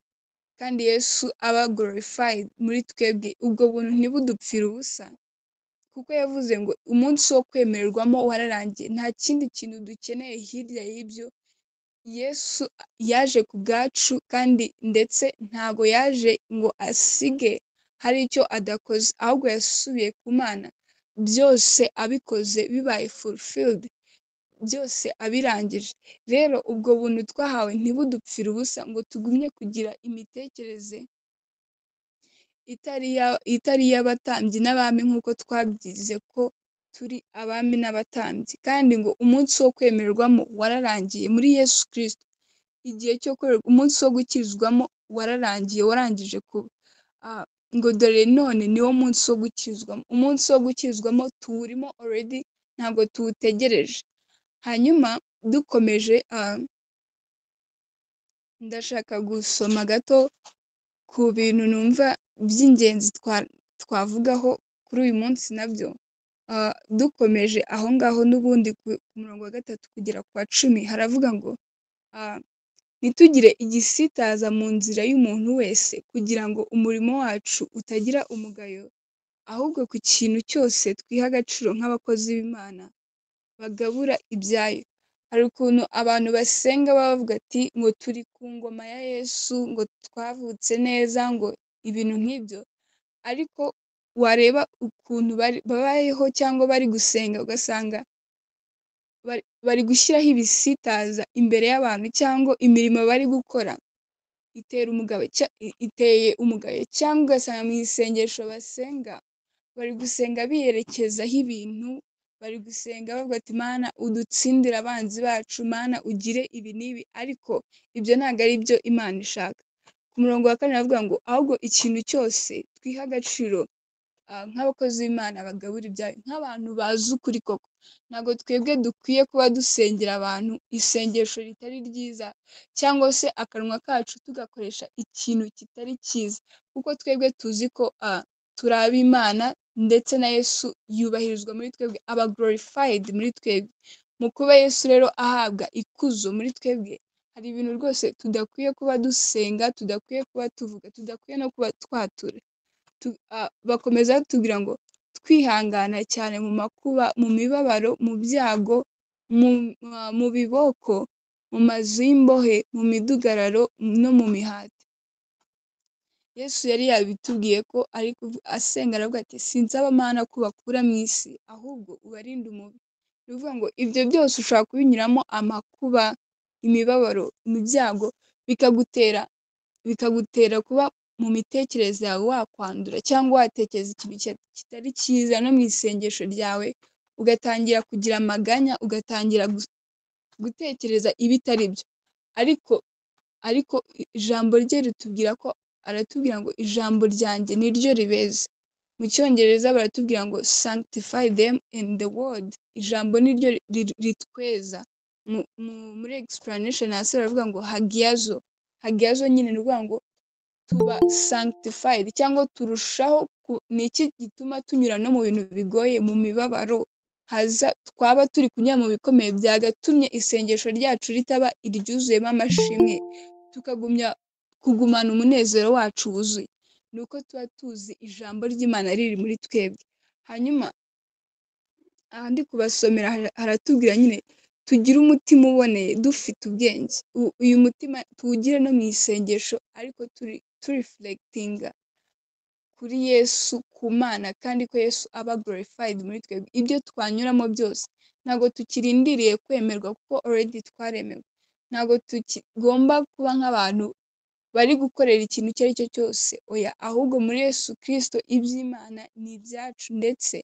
kandi Yesu aba glorified muri twebwe, ubwo buntu ntibudupfire ubusa, kuko yavuze ngo umunsi wo kwemererwamo wararangiye, nta kindi kintu dukeneye hirya y'ibyo. Yesu yaje ku bwacu, kandi ndetse ntago yaje ngo asige hari icyo adakoze, ahubwo yasubiye ku Mana, byose abikoze bibaye fulfilled, byose abirangije. Rero ubwo buntu twahawe ntibudupfire ubusa, ngo tugumye kugira imitekerereze itari iy'abatambyi n'abami, nk'uko twabyize ko turi abami n'abatambyi. Kandi ngo umunsi wo kwemererwamo wararangiye muri Yesu Kristo. Igihe cyo umunsi wo gukirizwamo wararangiye, warangije kuba. Ngo dore none niwo munsi wo gukizwamo. Umunsi wo gukizwamo tuwurimo already, ntabwo tuwutegereje. Hanyuma dukomeje, ndashaka gusoma gato ku bintu numva by'ingenzi twavugaho kuri uyu munsi nabyo. Dukomeje aho ngaho n'ubundi ku murongo wa 3 kugera ku wa 10 haravuga ngo ntitugire igisitaza mu nzira y'umuntu wese, kugira ngo umurimo wacu utagira umugayo, ahubwo ku kintu cyose twiha agaciro nk'abakozi b'Imana bagabura ibyayo. Hari ukuntu abantu basenga baba bavuga ati ngo turi ku ngoma ya Yesu, ngo twavutse neza, ngo ibintu nk'ibyo, ariko wareba ukuntu babayeho cyangwa bari gusenga ugasanga bari gushyiraho ibisitaza imbere y'abantu, cyangwa imirimo bari gukora itera umugabo iteye umugayo, cyangwa ugasanga mu isengesho basenga bari gusenga biyerekezaho ibintu, bari gusenga bavuga ati Mana udutsindire abanzi bacu, Mana ugire ibi n'ibi, ariko ibyo ntabwo ari byo Imana ishaka. Ku murongo wa kane aravuga ngo ahubwo ikintu cyose twiha agaciro nk'abakozi b'Imana bagabura ibyayo, nk'abantu bazi ukuri koko, ntabwo twebwe dukwiye kuba dusengera abantu isengesho ritari ryiza, cyangwa se akanwa kacu tugakoresha ikintu kitari cyiza, kuko twebwe tuzi ko turi ab'Imana, ndetse na Yesu yubahirizwa muri twebwe, aba glorified muri twebwe. Mu kuba Yesu rero ahabwa ikuzo muri twebwe, hari ibintu rwose tudakwiye kuba dusenga, tudakwiye kuba tuvuga, tudakwiye no kuba twatura. Bakomeza batubwira ngo twihangana cyane mu makuba, mu mibabaro, mu byago, mu biboko, mu mazu y'imbohe, mu midugararo no mu mihati. Yesu yari yabitubwiye ko ari asenga aravuga ati sinsaba Mana ko ubakura mu isi, ahubwo ubarinde umubi. Ni ukuvuga ngo ibyo byose ushobora kubinyuramo, amakuba, imibabaro, mu byago, bikagutera kuba mu mitekerereze yawe wakwandura, cyangwa watekereza ikintu kitari cyiza, no mu isengesho ryawe ugatangira kugira amaganya, ugatangira gutekereza ibitari byo. Ariko ijambo rye ritubwira ko, aratubwira ngo ijambo ryanjye ni ryo ribeza. Mu cyongereza baratubwira ngo sanctify them in the word. Ijambo ni ryo ritweza. Muri explanation hasi baravuga ngo hagiazo. Hagiazo nyine ni ukuvuga ngo tuba sanctified, cyangwa turushaho ni iki gituma tunyura no mu bintu bigoye, mu mibabaro, haza twaba turi kunyura mu bikomeye byagatumye isengesho ryacu ritaba iryuzuyemo amashimwe, tukagumya kugumana umunezero wacu wuzuye, ni uko tuba tuzi ijambo ry'Imana riri muri twebwe. Hanyuma aha ndi kubasomera haratubwira nyine tugire umutima uboneye, dufite ubwenge. Uyu mutima tuwugire no mu isengesho, ariko turifurekitinga kuri Yesu, ku Mana, kandi ko Yesu aba glorified muri twebwe. Ibyo twanyuramo byose ntabwo tukirindiriye kwemerwa, kuko already twaremewe. Ntabwo tugomba kuba nk'abantu bari gukorera ikintu icyo ari cyo cyose, oya, ahubwo muri Yesu Kristo iby'Imana ni ibyacu, ndetse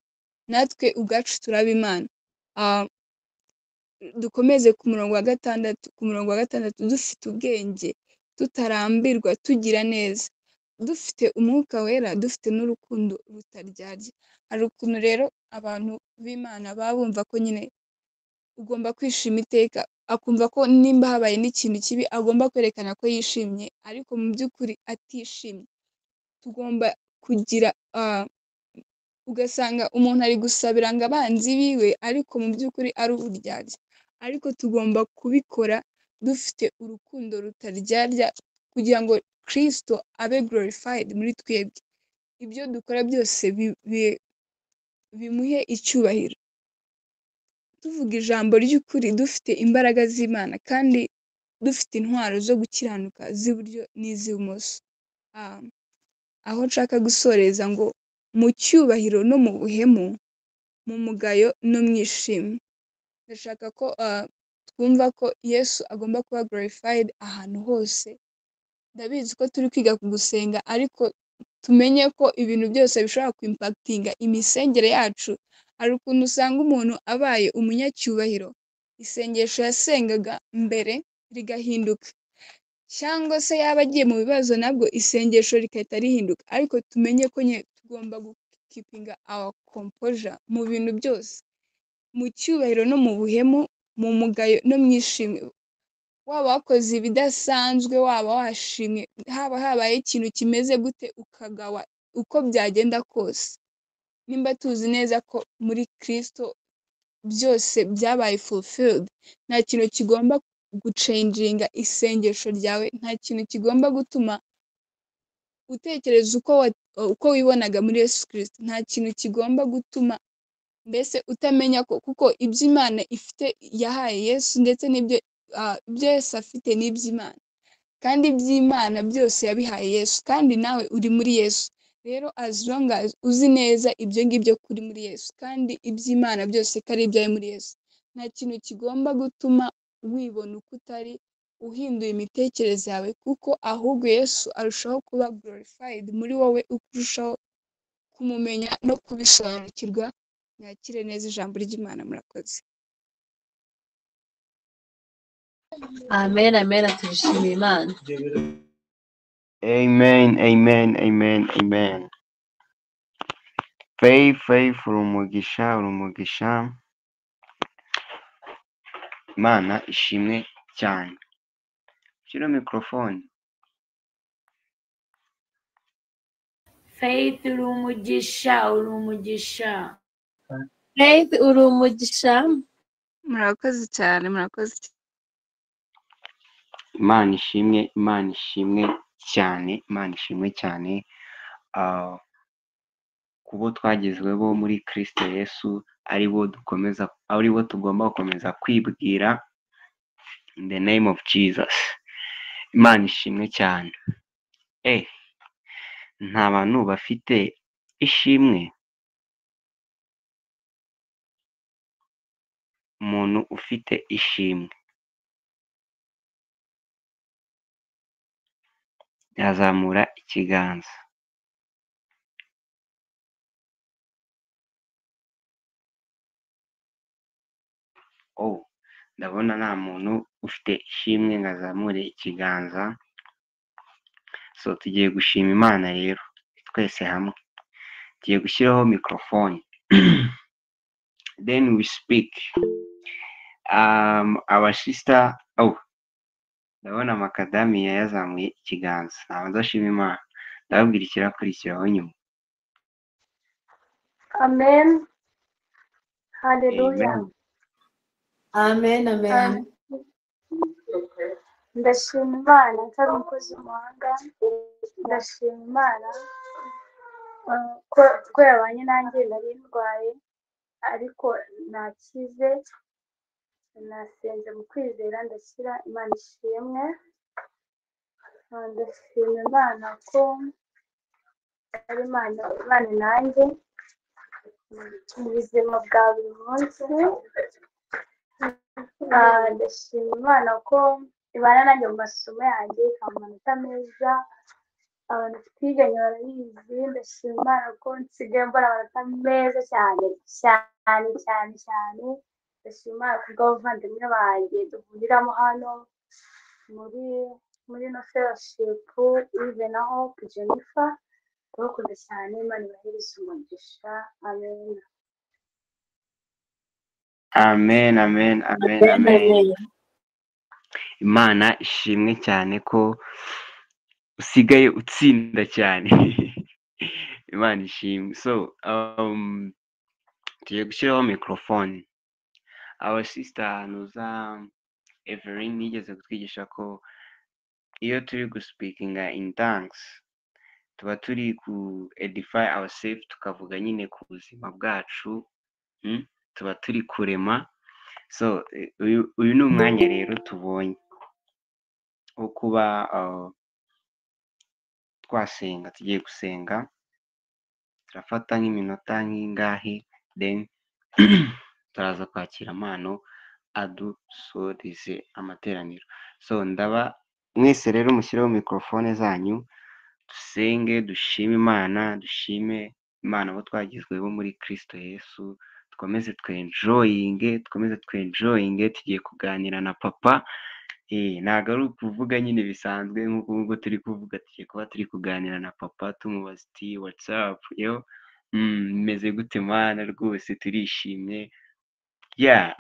natwe ubwacu turaba Imana. Dukomeze ku murongo wa gatandatu. Ku murongo wa gatandatu, dufite ubwenge, tutarambirwa, tugira neza, dufite umwuka wera, dufite n'urukundo rutaryarya. Hari ukuntu rero abantu b'Imana baba bumva ko nyine ugomba kwishima iteka, akumva ko nimba habaye n'ikintu kibi agomba kwerekana ko yishimye, ariko mu by'ukuri atishimye. Tugomba kugira ugasanga umuntu ari gusabira ngo abanzi biwe, ariko mu by'ukuri ari uburyarya. Ariko tugomba kubikora dufite urukundo rutaryarya, kugira ngo Kristo abe glorified muri twebwe. Ibyo dukora byose bimuhe icyubahiro. Tuvuga ijambo ry'ukuri dufite imbaraga z'Imana, kandi dufite intwaro zo gukiranuka z'iburyo n'iz'ibumoso. Aho nshaka gusoreza ngo mu cyubahiro no mu buhemu, mu mugayo no mu ishimwe. Ndashaka ko twumva ko Yesu agomba kuba glorified ahantu hose. Ndabizi ko turi kwiga ku gusenga, ariko tumenye ko ibintu byose bishobora kwimpakitinga imisengere yacu. Hari ukuntu usanga umuntu abaye umunyacyubahiro, isengesho yasengaga mbere rigahinduka, cyangwa se yaba agiye mu bibazo nabwo isengesho rigahita rihinduka. Ariko tumenye ko nyine tugomba gukipinga our composure mu bintu byose, mu cyubahiro no mu buhemu, mu mugayo no mu ishimwe. Waba wakoze ibidasanzwe, waba washimwe, haba habaye ikintu kimeze gute, ukagawa, uko byagenda kose, nimba tuzi neza ko muri Kristo byose byabaye fulfilled, nta kintu kigomba gucenjinga isengesho ryawe, nta kintu kigomba gutuma utekereza uko wibonaga muri Yesu Kristo, nta kintu kigomba gutuma Mbese utamenya ko kuko ibyo Imana ifite yahaye Yesu ndetse n'ibyo ibyo Yesu afite ni iby'Imana, kandi iby'Imana byose yabihaye Yesu, kandi nawe uri muri Yesu. Rero as long as uzi neza ibyo ngibyo kuri muri Yesu, kandi iby'Imana byose ko ari ibyawe muri Yesu, nta kintu kigomba gutuma wibona uko utari, uhinduye imitekerereze yawe, kuko ahubwo Yesu arushaho kuba glorified muri wowe uko urushaho kumumenya no kubisobanukirwa. Mwakire neza ijambo ry'Imana, murakoze. Amen, amen, turishimiye Imana. Amen, amen, amen, amen. Faith, Faith, uri umugisha, uri umugisha. Imana ishimwe cyane. Shyira microphone. Faith uri umugisha, uri umugisha. Faith uri umugisha. Murakoze cyane, murakoze cyane. Imana ishimwe, Imana ishimwe cyane, Imana ishimwe cyane. Kubo twagezweho muri Kristo Yesu, ari bo dukomeza, ari bo tugomba gukomeza kwibwira in the name of Jesus. Imana ishimwe cyane. Nta bantu bafite ishimwe. Umuntu ufite ishimwe yazamura ikiganza. Oh, ndabona nta muntu ufite ishimwe ngo azamure ikiganza. So tugiye gushima Imana rero twese hamwe. Tugiye gushyiraho microphone. Then we speak. Our sister, oh, ndabona Makadamiya yazamuye ikiganza. Nabanza ashima Imana. Ndababwira ikirakurikiraho nyuma. Amen. Hallelujah. Amen. Amen, amen. Ndashima Imana ntari umukozi w'umuhanga. Ndashima Imana ko yabanye nanjye, nari ndwaye ariko nakize, nasenze mu kwizera ndakira. Imana ishimwe. Ndashima Imana ko ari Imana ibana nanjye mu buzima bwa buri munsi. Ndashima Imana ko ibana nanjye mu masomo yanjye, ikampa amanota meza, abantu twiganye barabizi. Ndashima Imana ko nsigaye mbona amanota meza cyane cyane cyane cyane. Ndashima Imana kubw'abavandimwe banjye duhuriramo hano muri ino fellowship, Yves na Hope, Jennifer, ndabakunda cyane. Imana ibahereze umugisha. Amen. Amen, amen, amen, Amen, amen. amen. Imana ishimwe cyane ko usigaye utsinda cyane. Imana ishimwe. So, tugiye gushyiraho microphone. Our sister Nuza Evelyn yigeze kutwigisha ko iyo turi guspeakinga in tongues tuba turi ku edify ourselves, tukavuga nyine ku buzima bwacu, tuba turi kurema. So uyu ni umwanya rero tubonye wo kuba twasenga. Tugiye gusenga, turafata nk'iminota nk'ingahe, then turaza kwakira amano adusorize amateraniro. So ndaba mwese rero mushyireho microphone zanyu, dusenge, dushime Imana, dushime Imana abo twagizweho muri Kristo Yesu. Dukomeze twenjoyinge, dukomeze twenjoyinge. Tugiye kuganira na papa. Ntabwo ari ukuvuga nyine bisanzwe nk'uko nguko turi kuvuga, tugiye kuba turi kuganira na papa tumubaza uti what's up yo, meze gute Mana, rwose turishimye. Yeah.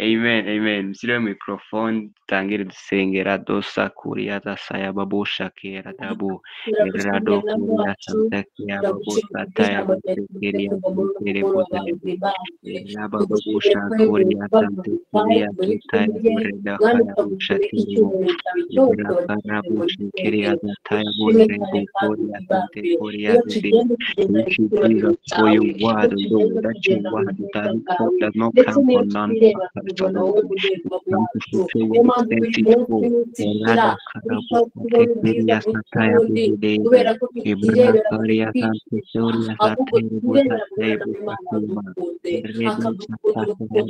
Amen, amen. Mushyire microphone dutangire dusengera dosa kuriya dasaya babusha kera dabu Turagushimiye rado Mwami kuriya wacu, santakia turagushimiye babusa taya kubw'ijambo ryawe busekeria tuvuze kuva muri uno butere mugoroba butere uhimbaze, raba tugushimiye babusha ko wemeye kuriya kuba sante glorified kuriya muri tutaya twebwe, bureda Mwami kaya busha turagushimiye ko terebo icyubahiro cyawe cyose ibrakara wagishyize muri busha kiriya twebwe, zataya ushimwe burede cyane kandi kuriya sante uhimbaze, kuriya iyo zede. tugenda tugendana Thank you, icyubahiro Jesus, for cyawe, your iyo word, tugenda Lord. That your tugenda mu word bwiza does bwawe, does not ndetse come n'iyo for twireba tubona non-purpose, wowe Lord. mugenzi Come to wacu, fulfill niyo what it mpamvu sent buri it munsi for. n'utishira Erada urushaho karabusa kubona ubwiza tekeria sataya bw'undi buzidebo. kubera ko tutirebera ngo Ibrakaria sante twikwishimisha soria ahubwo satere twirebera mu busate mwana w'Imana busatema. wadukunze Redo akadukunda urukundo sataya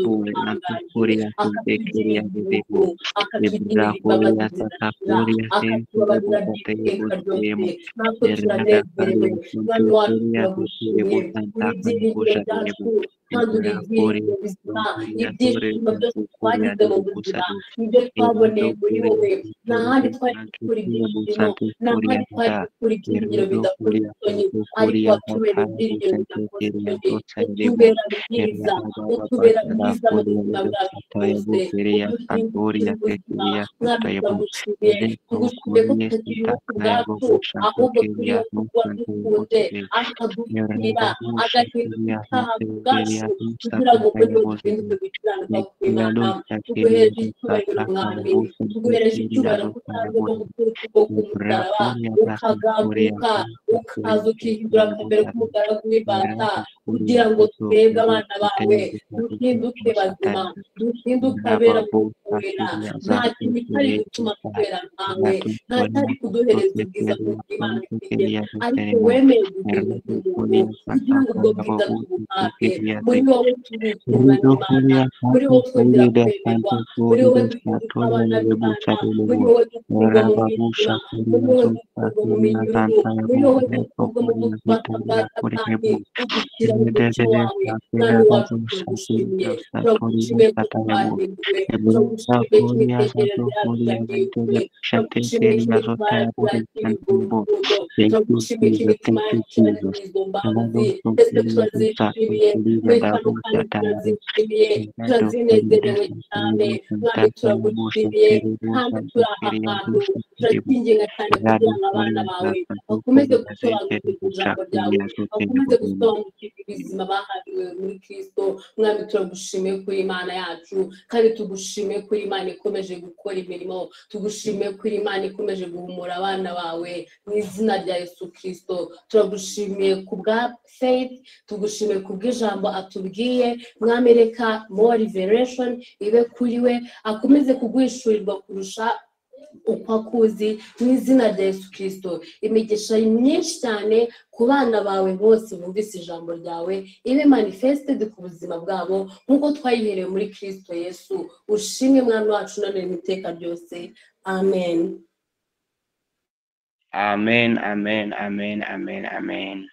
bure rutangaje antukuria sante akatugirira keria ubuntu zedebo. akatugirira imbabazi Ibrakuria zidashira satakuria sente akatubabarira busate by'iteka ryose busatemo. natwe Erada turanezerewe karia Mwami sante wacu kuria tetere turagushimiye uri busanta ibyiringiro karabuja byacu debo. kandi uri Ibrakuria ibyiringiro bizima santuria ibyishimo tore byose santukuria twagize mu debo buzima busade. nibyo twaboneye muri wowe nta handi twari gukura ibyishimo nta handi twari gukura ibyiringiro bidakoze isoni ariko watubera ibyiringiro bidakoze isoni utubera byiza utubera byiza mu buzima bwacu bwose uduhindukira ubuzima Mwami turagushimiye tugushimiye ko tutakiriho ku bwacu ahubwo turiho kuko wadukunze akadupfira agahinduka icyaha ku bwacu kugira ngo muri we duhinduke gukiranuka kw'Imana tuguhereje icyubahiro Mwami tuguhereje icyubahiro ko utazemo gukura ukuboko k'umusaraba ukagaguka ukaza ukihindura akamero k'umugaragu w'imbata kugira ngo twebwe abana bawe duhinduke bazima duhinduke abera mu wera nta kintu cyari gutuma twera nkawe nta cyari kuduhereza ubwiza bw'Imana ifite ariko wemeye guhinduka umuntu kugira ngo ubwo bwiza tubuhabwe muri wowe turutungana Imana muri wowe twongera kwemerwa muri wowe duhinduka abana b'Imana muri wowe dukurwa mu mwijima muri wowe dukurwa mu minyururu muri wowe dukurwa mu bubata bwa Satani udushyira mu mucyo wawe Mwami wacu turagushimiye turagushimiye ko twahinduwe turagushimiye ko imitekerereze yacu yahinduwe turagushimiye ko imitima yacu yakiriye urukundo turagushimiye ko imitima yacu yakiriye izo mbabazi ndetse turazishimiye muri kano kanya turazishimiye turazinezerewe cyane Mwami turagushimiye kandi turi aha hantu turakinginga cyane kugira ngo abana bawe bakomeze gusobanukirwa ijambo ryawe bakomeze gusobanukirwa ubuzima bahariwe muri Kristo Mwami turagushimiye kuri Imana yacu kandi tugushimiye kuri Imana ikomeje gukora imirimo tugushimiye kuri Imana ikomeje guhumura abana bawe mu izina rya Yesu Kristo turagushimiye ku bwa Faith tugushimiye ku bw'ijambo atubwiye Mwami reka more revelation ibe kuri we akomeze kuguhishurirwa kurusha uko akuzi mu izina rya Yesu Kristo imigisha myinshi cyane ku bana bawe bose bumvise ijambo ryawe ibe manifested ku buzima bwabo nk'uko twayiherewe muri Kristo Yesu ushimwe Mwami wacu none n'iteka ryose amen. Amen, amen, amen, amen, amen.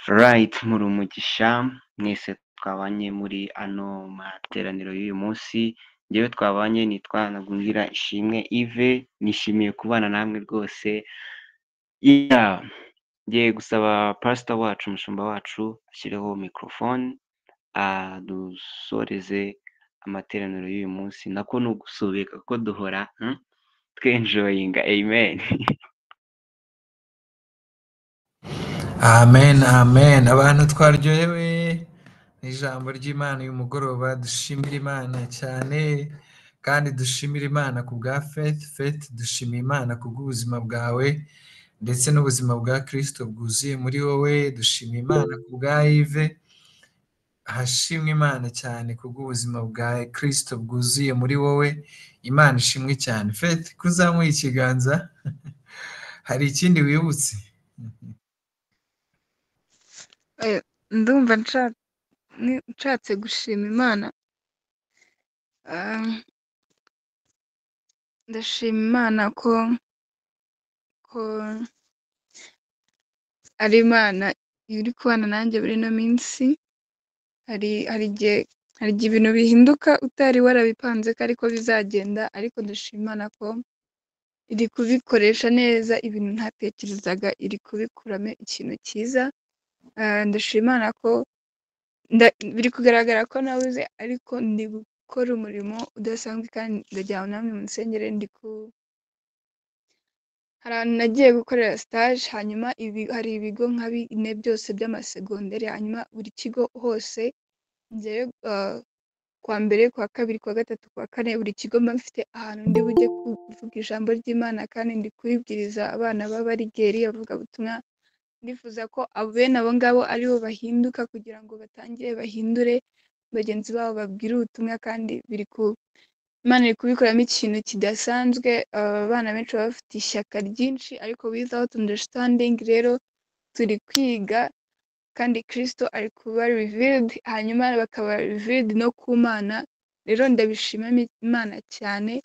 Right, muri umugisha mwese twabanye muri ano materaniro y'uyu munsi. Njyewe twabanye nitwa Ntagungira Ishimwe Yves, nishimiye kubana namwe rwose. Yeah. Ngiye gusaba pastor wacu, umushumba wacu, ashyireho microphone adusoreze amateraniro y'uyu munsi. Nako ni ugusubika kuko duhora twenjoyinga. Amen. Amen, amen. Abantu twaryohewe n'ijambo ry'Imana uyu mugoroba, dushimira Imana cyane kandi dushimira Imana ku bwa Faith. Faith, dushimira Imana ku bw'ubuzima bwawe ndetse n'ubuzima bwa Kristo bwuzuye muri wowe. Dushimira Imana ku bwa Yves, hashimwe Imana cyane ku bw'ubuzima bwa Kristo bwuzuye muri wowe. Imana ishimwe cyane. Faith, kuzamuye ikiganza hari ikindi wibutse? Ndumva nshatse gushima Imana. Ndashima Imana ko ari Imana iri kubana nanjye muri ino minsi. Hari igihe ibintu bihinduka utari warabipanze ko ariko bizagenda, ariko ndashima Imana ko iri kubikoresha neza, ibintu ntatekerezaga iri kubikuramo ikintu cyiza. Ndashima Imana ko Biri kugaragara ko nabuze, ariko ndi gukora umurimo udasanzwe kandi ndagira ngo namwe munsengere. Ndi ku Hari ahantu nagiye gukorera stage, hanyuma ibi, hari ibigo nka bine byose by'amasegonderi, hanyuma buri kigo hose njyewe kwa mbere, kwa kabiri, kwa gatatu, kwa kane, buri kigo mba mfite ahantu ndi bujye kuvuga ijambo ry'Imana, kandi ndi kubibwiriza abana b'abarigeri, abavugabutumwa. Ndifuza ko bene abo ngabo aribo bahinduka kugira ngo batangire bahindure bagenzi babo, babwire ubutumwa, kandi biri ku Imana iri kubikoramo ikintu kidasanzwe. Abana benshi baba bafite ishyaka ryinshi ariko without understanding. Rero turi kwiga kandi Kristo ari kuba revealed, hanyuma bakaba revealed no ku Mana. Rero ndabishimamo Imana cyane.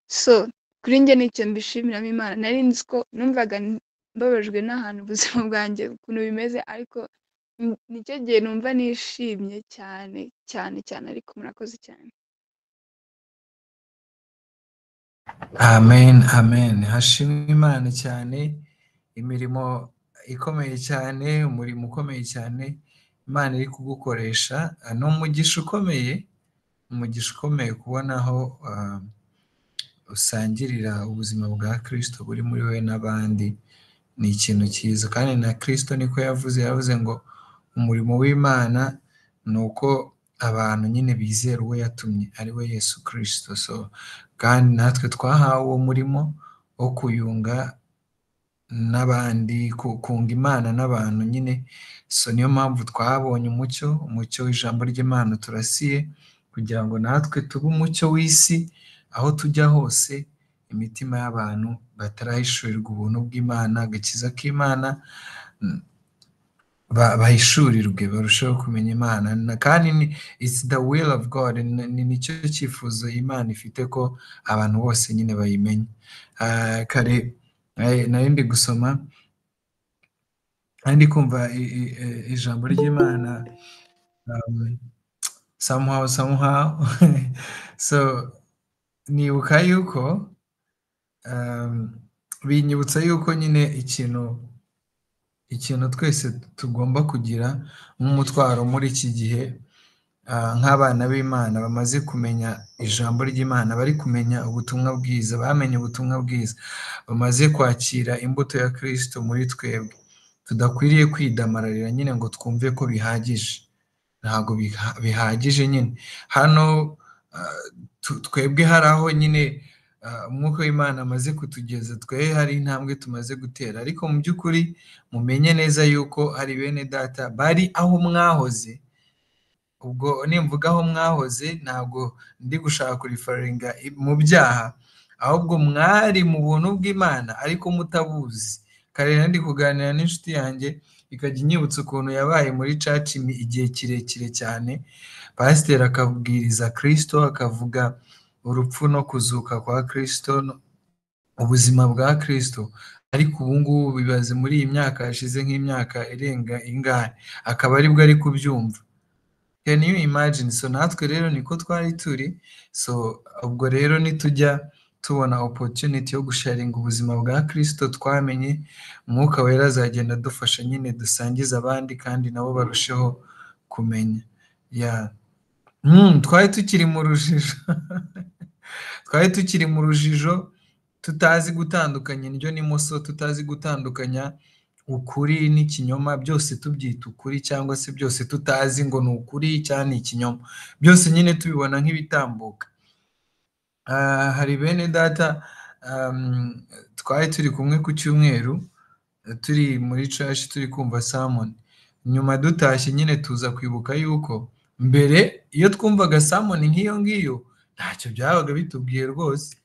So kuri njye nicyo mbishimiramo Imana. Nari nzi ko numvaga mbabajwe n'ahantu ubuzima bwanjye ukuntu bimeze, ariko nicyo gihe numva nishimye cyane cyane cyane. Ariko murakoze cyane. Amen, amen. Hashimwe Imana cyane, imirimo ikomeye cyane, umurimo ukomeye cyane Imana iri kugukoresha. Ni umugisha ukomeye, umugisha ukomeye kubona aho usangirira ubuzima bwa Kristo buri muri wowe n'abandi. Ni ikintu cyiza, kandi na Kristo niko yavuze, yavuze ngo umurimo w'Imana ni uko abantu nyine bizera uwo yatumye, ari we Yesu Kristo. So kandi natwe twahawe uwo murimo wo kuyunga n'abandi, kunga Imana n'abantu nyine. So niyo mpamvu twabonye umucyo, umucyo w'ijambo ry'Imana turasiye, kugira ngo natwe tube umucyo w'isi aho tujya hose, imitima y'abantu batarahishurirwa ubuntu bw'Imana, agakiza k'Imana, bahishurirwe, barusheho kumenya Imana. Kandi it's the will of God, nicyo cyifuzo Imana ifite ko abantu bose nyine bayimenya. Kare nari ndi gusoma, nari ndi kumva ijambo ry'Imana, somehow so nibuka yuko binyibutsa yuko nyine ikintu twese tugomba kugira nk'umutwaro muri iki gihe, nk'abana b'Imana bamaze kumenya ijambo ry'Imana, bari kumenya ubutumwa bwiza, bamenye ubutumwa bwiza, bamaze kwakira imbuto ya Kristo muri twebwe, tudakwiriye kwidamararira nyine ngo twumve ko bihagije. Ntabwo bihagije nyine. Hano twebwe hari aho nyine umwuka w'Imana amaze kutugeza, twe hari intambwe tumaze gutera, ariko mu by'ukuri mumenye neza yuko hari bene data bari aho mwahoze. Ubwo nimvuga aho mwahoze ntabwo ndi gushaka kurifaringa mu byaha, ahubwo mwari mu buntu bw'Imana ariko mutabuzi. Kare nari ndi kuganira n'inshuti yanjye ikajya inyibutsa ukuntu yabaye muri church igihe kirekire cyane, pasiteri akabwiriza Kristo, akavuga urupfu no kuzuka kwa Kristo, ubuzima bwa Kristo, ariko ubu ngubu bibaze muri iyi myaka yashize nk'imyaka irenga ingahe, akaba aribwo ari kubyumva. Can you imagine? So natwe rero niko twari turi. So ubwo rero nitujya tubona opportunity yo gusharinga ubuzima bwa Kristo twamenye, Umwuka Wera azagenda adufasha nyine dusangize abandi kandi nabo barusheho kumenya. Yeah. Twari tukiri mu rujijo. Twari tukiri mu rujijo, tutazi gutandukanya indyo n'imoso, tutazi gutandukanya ukuri n'ikinyoma, byose tubyita ukuri cyangwa se byose tutazi ngo ni ukuri cyangwa ni ikinyoma, byose nyine tubibona nk'ibitambuka. Hari bene data twari turi kumwe ku cyumweru, turi muri church turi kumva sermon, nyuma dutashye nyine tuza kwibuka yuko mbere iyo twumvaga sermon nk'iyo ngiyo ntacyo byabaga bitubwiye rwose.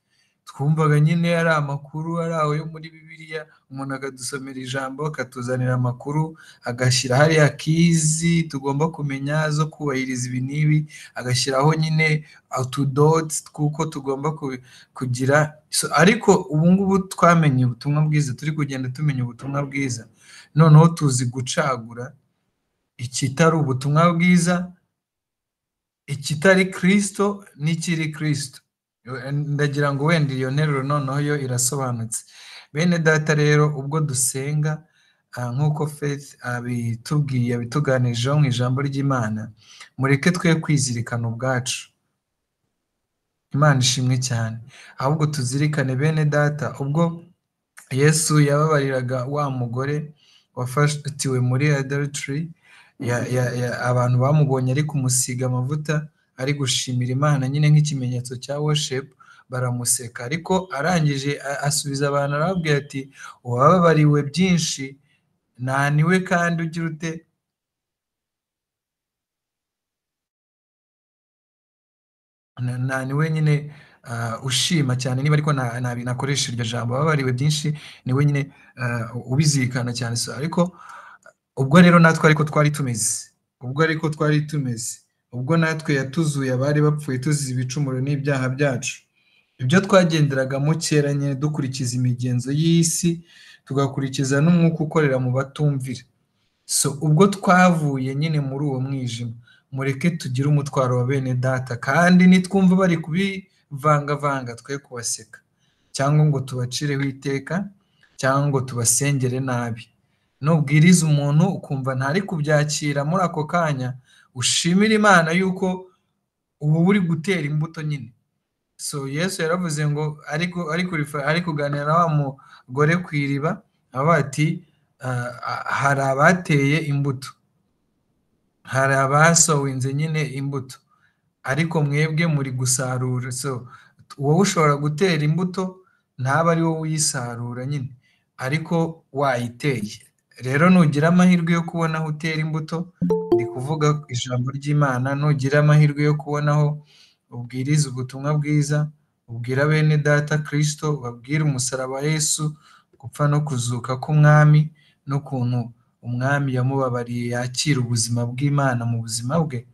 Twumvaga nyine ari amakuru ari aho yo muri Bibiliya, umuntu akadusomera ijambo akatuzanira amakuru, agashyira hariya kizi tugomba kumenya zo kubahiriza ibi n'ibi, agashyiraho nyine utudoti tw'uko tugomba kugira. So, ariko ubu ngubu twamenye ubutumwa bwiza, turi kugenda tumenya ubutumwa bwiza, noneho tuzi gucagura ikitari ubutumwa bwiza, ikitari Kristo n'ikiri Kristo. Ndagira ngo wenda iyo nteruro noneho yo irasobanutse. Bene data rero ubwo dusenga Nk'uko Faith abitubwiye, abituganijeho mu ijambo ry'Imana, mureke twe kwizirikana ubwacu. Imana ishimwe cyane, ahubwo tuzirikane bene data, ubwo Yesu yababariraga wa mugore wafatiwe muri adultery, abantu bamubonye ari kumusiga amavuta, ari gushimira Imana nyine nk'ikimenyetso cya worship, baramuseka. Ariko arangije asubiza abantu arababwira ati uwababariwe byinshi ntaniwe kandi ugira ute? Ntaniwe nyine ushima cyane, niba ariko nakoresha iryo jambo, ababariwe byinshi niwe nyine ubizirikana cyane. So, ariko ubwo rero natwe ariko twari tumeze, ubwo ariko twari tumeze, ubwo natwe yatuzuye abari bapfuye tuzize ibicumuro n'ibyaha byacu, ibyo twagenderagamo kera nyine dukurikiza imigenzo y'isi, tugakurikiza n'umwuka ukorera mu batumvira. So ubwo twavuye nyine muri uwo mwijima, mureke tugire umutwaro wa bene data, kandi nitwumva bari kubivangavanga twe kubaseka, cyangwa ngo tubacireho iteka, cyangwa ngo tubasengere nabi. Nubwiriza umuntu ukumva ntari kubyakira muri ako kanya, ushimire Imana yuko ubu uri gutera imbuto nyine. So Yesu yaravuze ngo ari kuganira na wa mugore ku iriba, avuga ati hari abateye imbuto, hari abasowinze nyine imbuto, ariko mwebwe muri gusarura. So wowe ushobora gutera imbuto ntaba ari wowe uyisarura nyine, ariko wayiteye. Rero nugira amahirwe yo kubona aho utera imbuto, ndi kuvuga ijambo ry'Imana, nugira amahirwe yo kubona aho ubwiriza ubutumwa bwiza, ubwira bene data Kristo, babwira umusaraba wa Yesu, gupfa no kuzuka k'Umwami, n'ukuntu Umwami yamubabariye yakira ubuzima bw'Imana mu buzima bwe,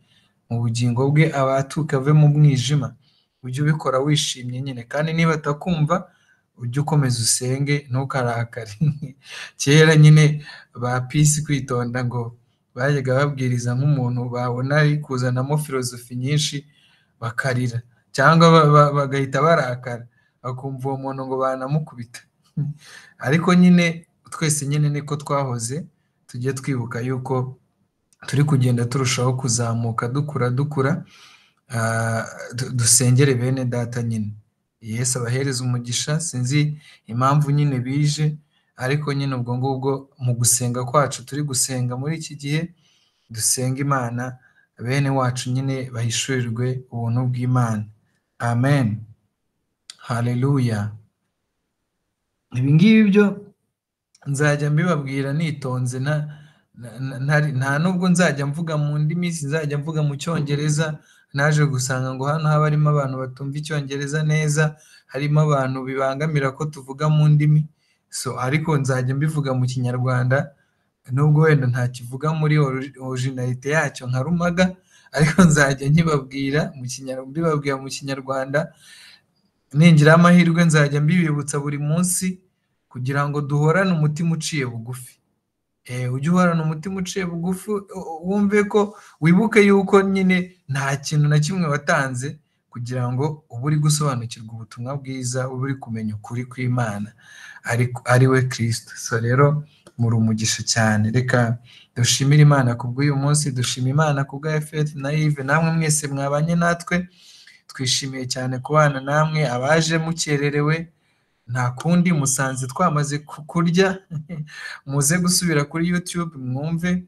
mu bugingo bwe, abatuka ave mu mwijima. Ujye ubikora wishimye nyine, kandi niba atakumva ujye ukomeza usenge, ntukarakare. Kera nyine ba Peace kwitonda ngo bajyaga babwiriza nk'umuntu babona ari kuzanamo filozofi nyinshi bakarira, cyangwa bagahita barakara, bakumva uwo muntu ngo banamukubita. Ariko nyine twese nyine niko twahoze, tujye twibuka yuko turi kugenda turushaho kuzamuka, dukura dukura, dusengere bene data nyine. Yesu abahereze umugisha. Sinzi impamvu nyine bije, ariko nyine ubwo ngubwo mu gusenga kwacu turi gusenga muri iki gihe, dusenga Imana bene wacu nyine bahishurirwe ubuntu bw'Imana. Amen, haleluya. Ibi ngibi byo nzajya mbibabwira nitonze, nta nubwo nzajya mvuga mu ndimi, sinzajya mvuga mu Cyongereza. Naje gusanga ngo hano haba harimo abantu batumva Icyongereza neza, harimo abantu bibangamira ko tuvuga mu ndimi. So ariko nzajya mbivuga mu Kinyarwanda, nubwo wenda ntakivuga muri originalite yacyo nka Rumaga, ariko nzajya nkibabwira mu Kinyarwanda, mbibabwira mu Kinyarwanda. Ningira amahirwe nzajya mbibibutsa buri munsi, kugira ngo duhorane umutima uciye bugufi. Ujye uhorana umutima uciye bugufi, wumve ko wibuke yuko nyine nta kintu na kimwe watanze kugira ngo ube uri gusobanukirwa ubutumwa bwiza, ube uri kumenya ukuri kw'Imana ari we Kristo. So rero muri umugisha cyane. Reka dushimire Imana kubw'uyu munsi, dushima Imana kubwa Faith na Yves, namwe mwese mwabanye natwe. Twishimiye cyane kubana namwe, abaje mukererewe nta kundi, musanze twamaze kurya. Muze gusubira kuri YouTube mwumve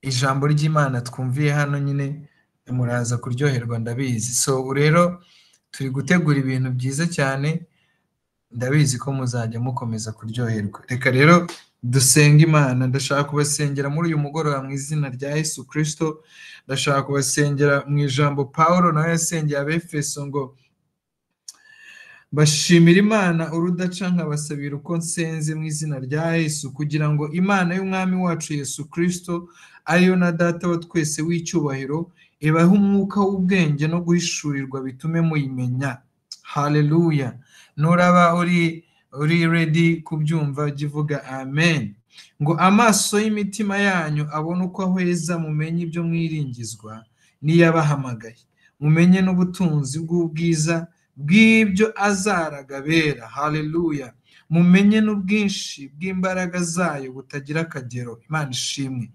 ijambo ry'Imana twumviye hano nyine, muraza kuryoherwa ndabizi. So rero turi gutegura ibintu byiza cyane, ndabizi ko muzajya mukomeza kuryoherwa. Reka rero dusenge Imana. Ndashaka kubasengera muri uyu mugoroba mu izina rya Yesu Kristo. Ndashaka kubasengera mu ijambo Paulo nawe yasengeye Abefeso ngo bashimira Imana urudaca nkabasabira uko nsenze mu izina rya Yesu, kugira ngo Imana y'Umwami wacu Yesu Kristo, ariyo na Data wa twese w'icyubahiro, ibahe umwuka w'ubwenge no guhishurirwa bitume muyimenya. Haleluya. Nuraba uri ready kubyumva, jya uvuga amen. Ngo amaso y'imitima yanyu abone uko ahweza, mumenye ibyo mwiringizwa n'iyabahamagaye, mumenye n'ubutunzi bw'ubwiza bw'ibyo azaraga bera. Haleluya. mumenye n'ubwinshi bw'imbaraga zayo butagira akagero. Imana ishimwe.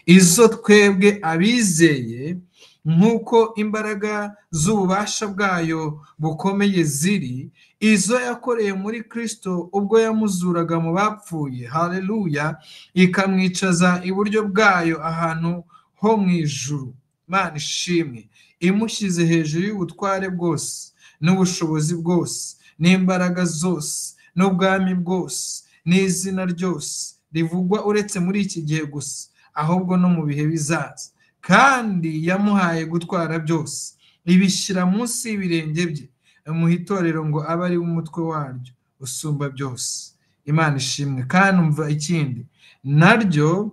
Izo twebwe abizeye nk'uko imbaraga z'ububasha bwayo bukomeye ziri, izo yakoreye muri Kristo ubwo yamuzuraga mu bapfuye, haleluya, ikamwicaza iburyo bwayo ahantu ho mu ijuru. Imana ishimwe, imushyize hejuru y'ubutware bwose n'ubushobozi bwose n'imbaraga zose n'ubwami bwose n'izina ryose rivugwa uretse muri iki gihe gusa, ahubwo no mu bihe bizaza. Kandi yamuhaye gutwara byose, ibishyira munsi y'ibirenge bye, amuha itorero ngo abe ari we umutwe waryo usumba byose. Imana ishimwe. Kandi umva ikindi, naryo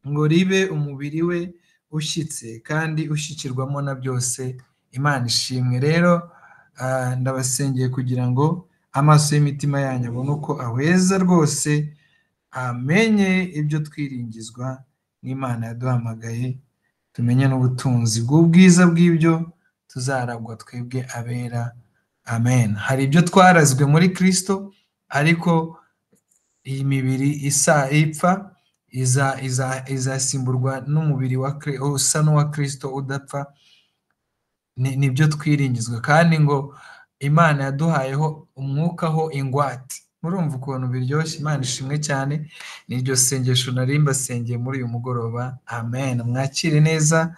ngo ribe umubiri we ushyitse kandi ushyikirwamo na byose. Imana ishimwe. Rero ndabasengeye kugira ngo amaso y'imitima yanyu abone uko ahweza rwose, amenye ibyo twiringizwa n'Imana yaduhamagaye, tumenye n'ubutunzi bw'ubwiza bw'ibyo tuzaragwa twebwe abera. Amen. Hari ibyo twarazwe muri Kristo, ariko iyi mibiri isa ipfa izasimburwa n'umubiri usa n'uwa Kristo udapfa. Nibyo twiringizwa. Kandi ngo Imana yaduhayeho umwuka ho ingwate. Murumva ukuntu biryoshye. Imana ishimwe cyane. Niryo sengesho nari mbasengeye muri uyu mugoroba. Amen. Mwakire neza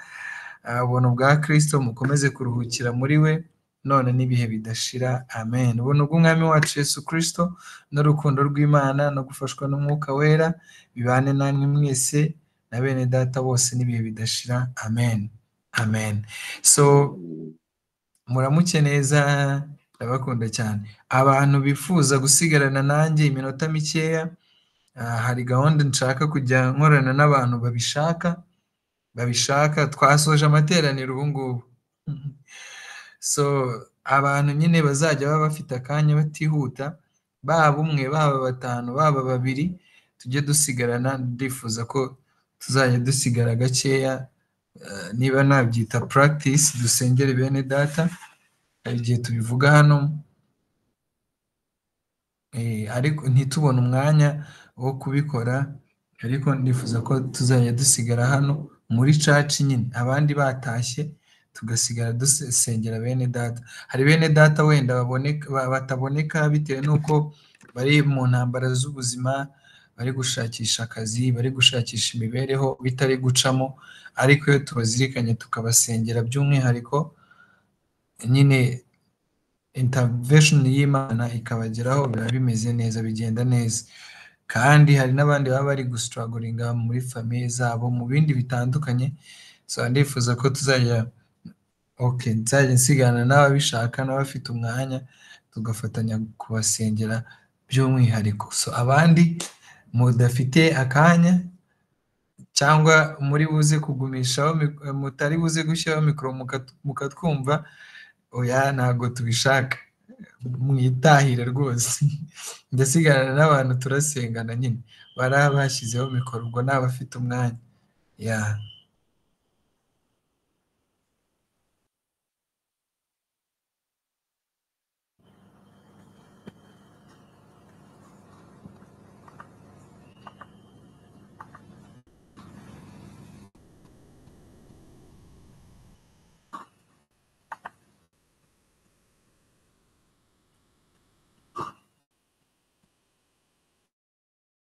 ubuntu bwa Kristo, mukomeze kuruhukira muri we none n'ibihe bidashira. Amen. Ubuntu bw'Umwami wacu Yesu Kristo n'urukundo rw'Imana no gufashwa n'Umwuka Wera bibane namwe mwese na bene data bose n'ibihe bidashira. Amen. Amen. So muramuke neza, ndabakunda cyane. Abantu bifuza gusigarana nanjye iminota mikeya, hari gahunda nshaka kujya nkorana n'abantu babishaka. Twasoje amateraniro ubu ngubu. So abantu nyine bazajya baba bafite akanya batihuta, baba umwe, baba batanu, baba babiri, tujye dusigarana. Ndifuza ko tuzajya dusigara gakeya, niba nabyita practice, dusengere bene data. Hari igihe tubivuga hano ariko ntitubone umwanya wo kubikora, ariko ndifuza ko tuzajya dusigara hano muri church nyine, abandi batashye, tugasigara dusengera bene data. Hari bene data wenda bataboneka bitewe n'uko bari mu ntambara z'ubuzima, bari gushakisha akazi, bari gushakisha imibereho bitari gucamo, ariko iyo tubazirikanye tukabasengera by'umwihariko nyine intervention y'Imana ikabageraho, biba bimeze neza, bigenda neza. Kandi hari n'abandi baba bari gustrugglinga muri famille zabo mu bindi bitandukanye. So ndifuza ko tuzajya, okay, nzajya nsigana n'ababishaka n'abafite umwanya, tugafatanya kubasengera by'umwihariko. So abandi mudafite akanya cyangwa muri buze kugumishaho, mutari buze gushyiraho mikoro mukatwumva, oya ntabwo tubishaka, mwitahire rwose. Ndasigarana n'abantu turasengana nyine, bari bashyizeho mikoro, ubwo n'abafite umwanya. Ya.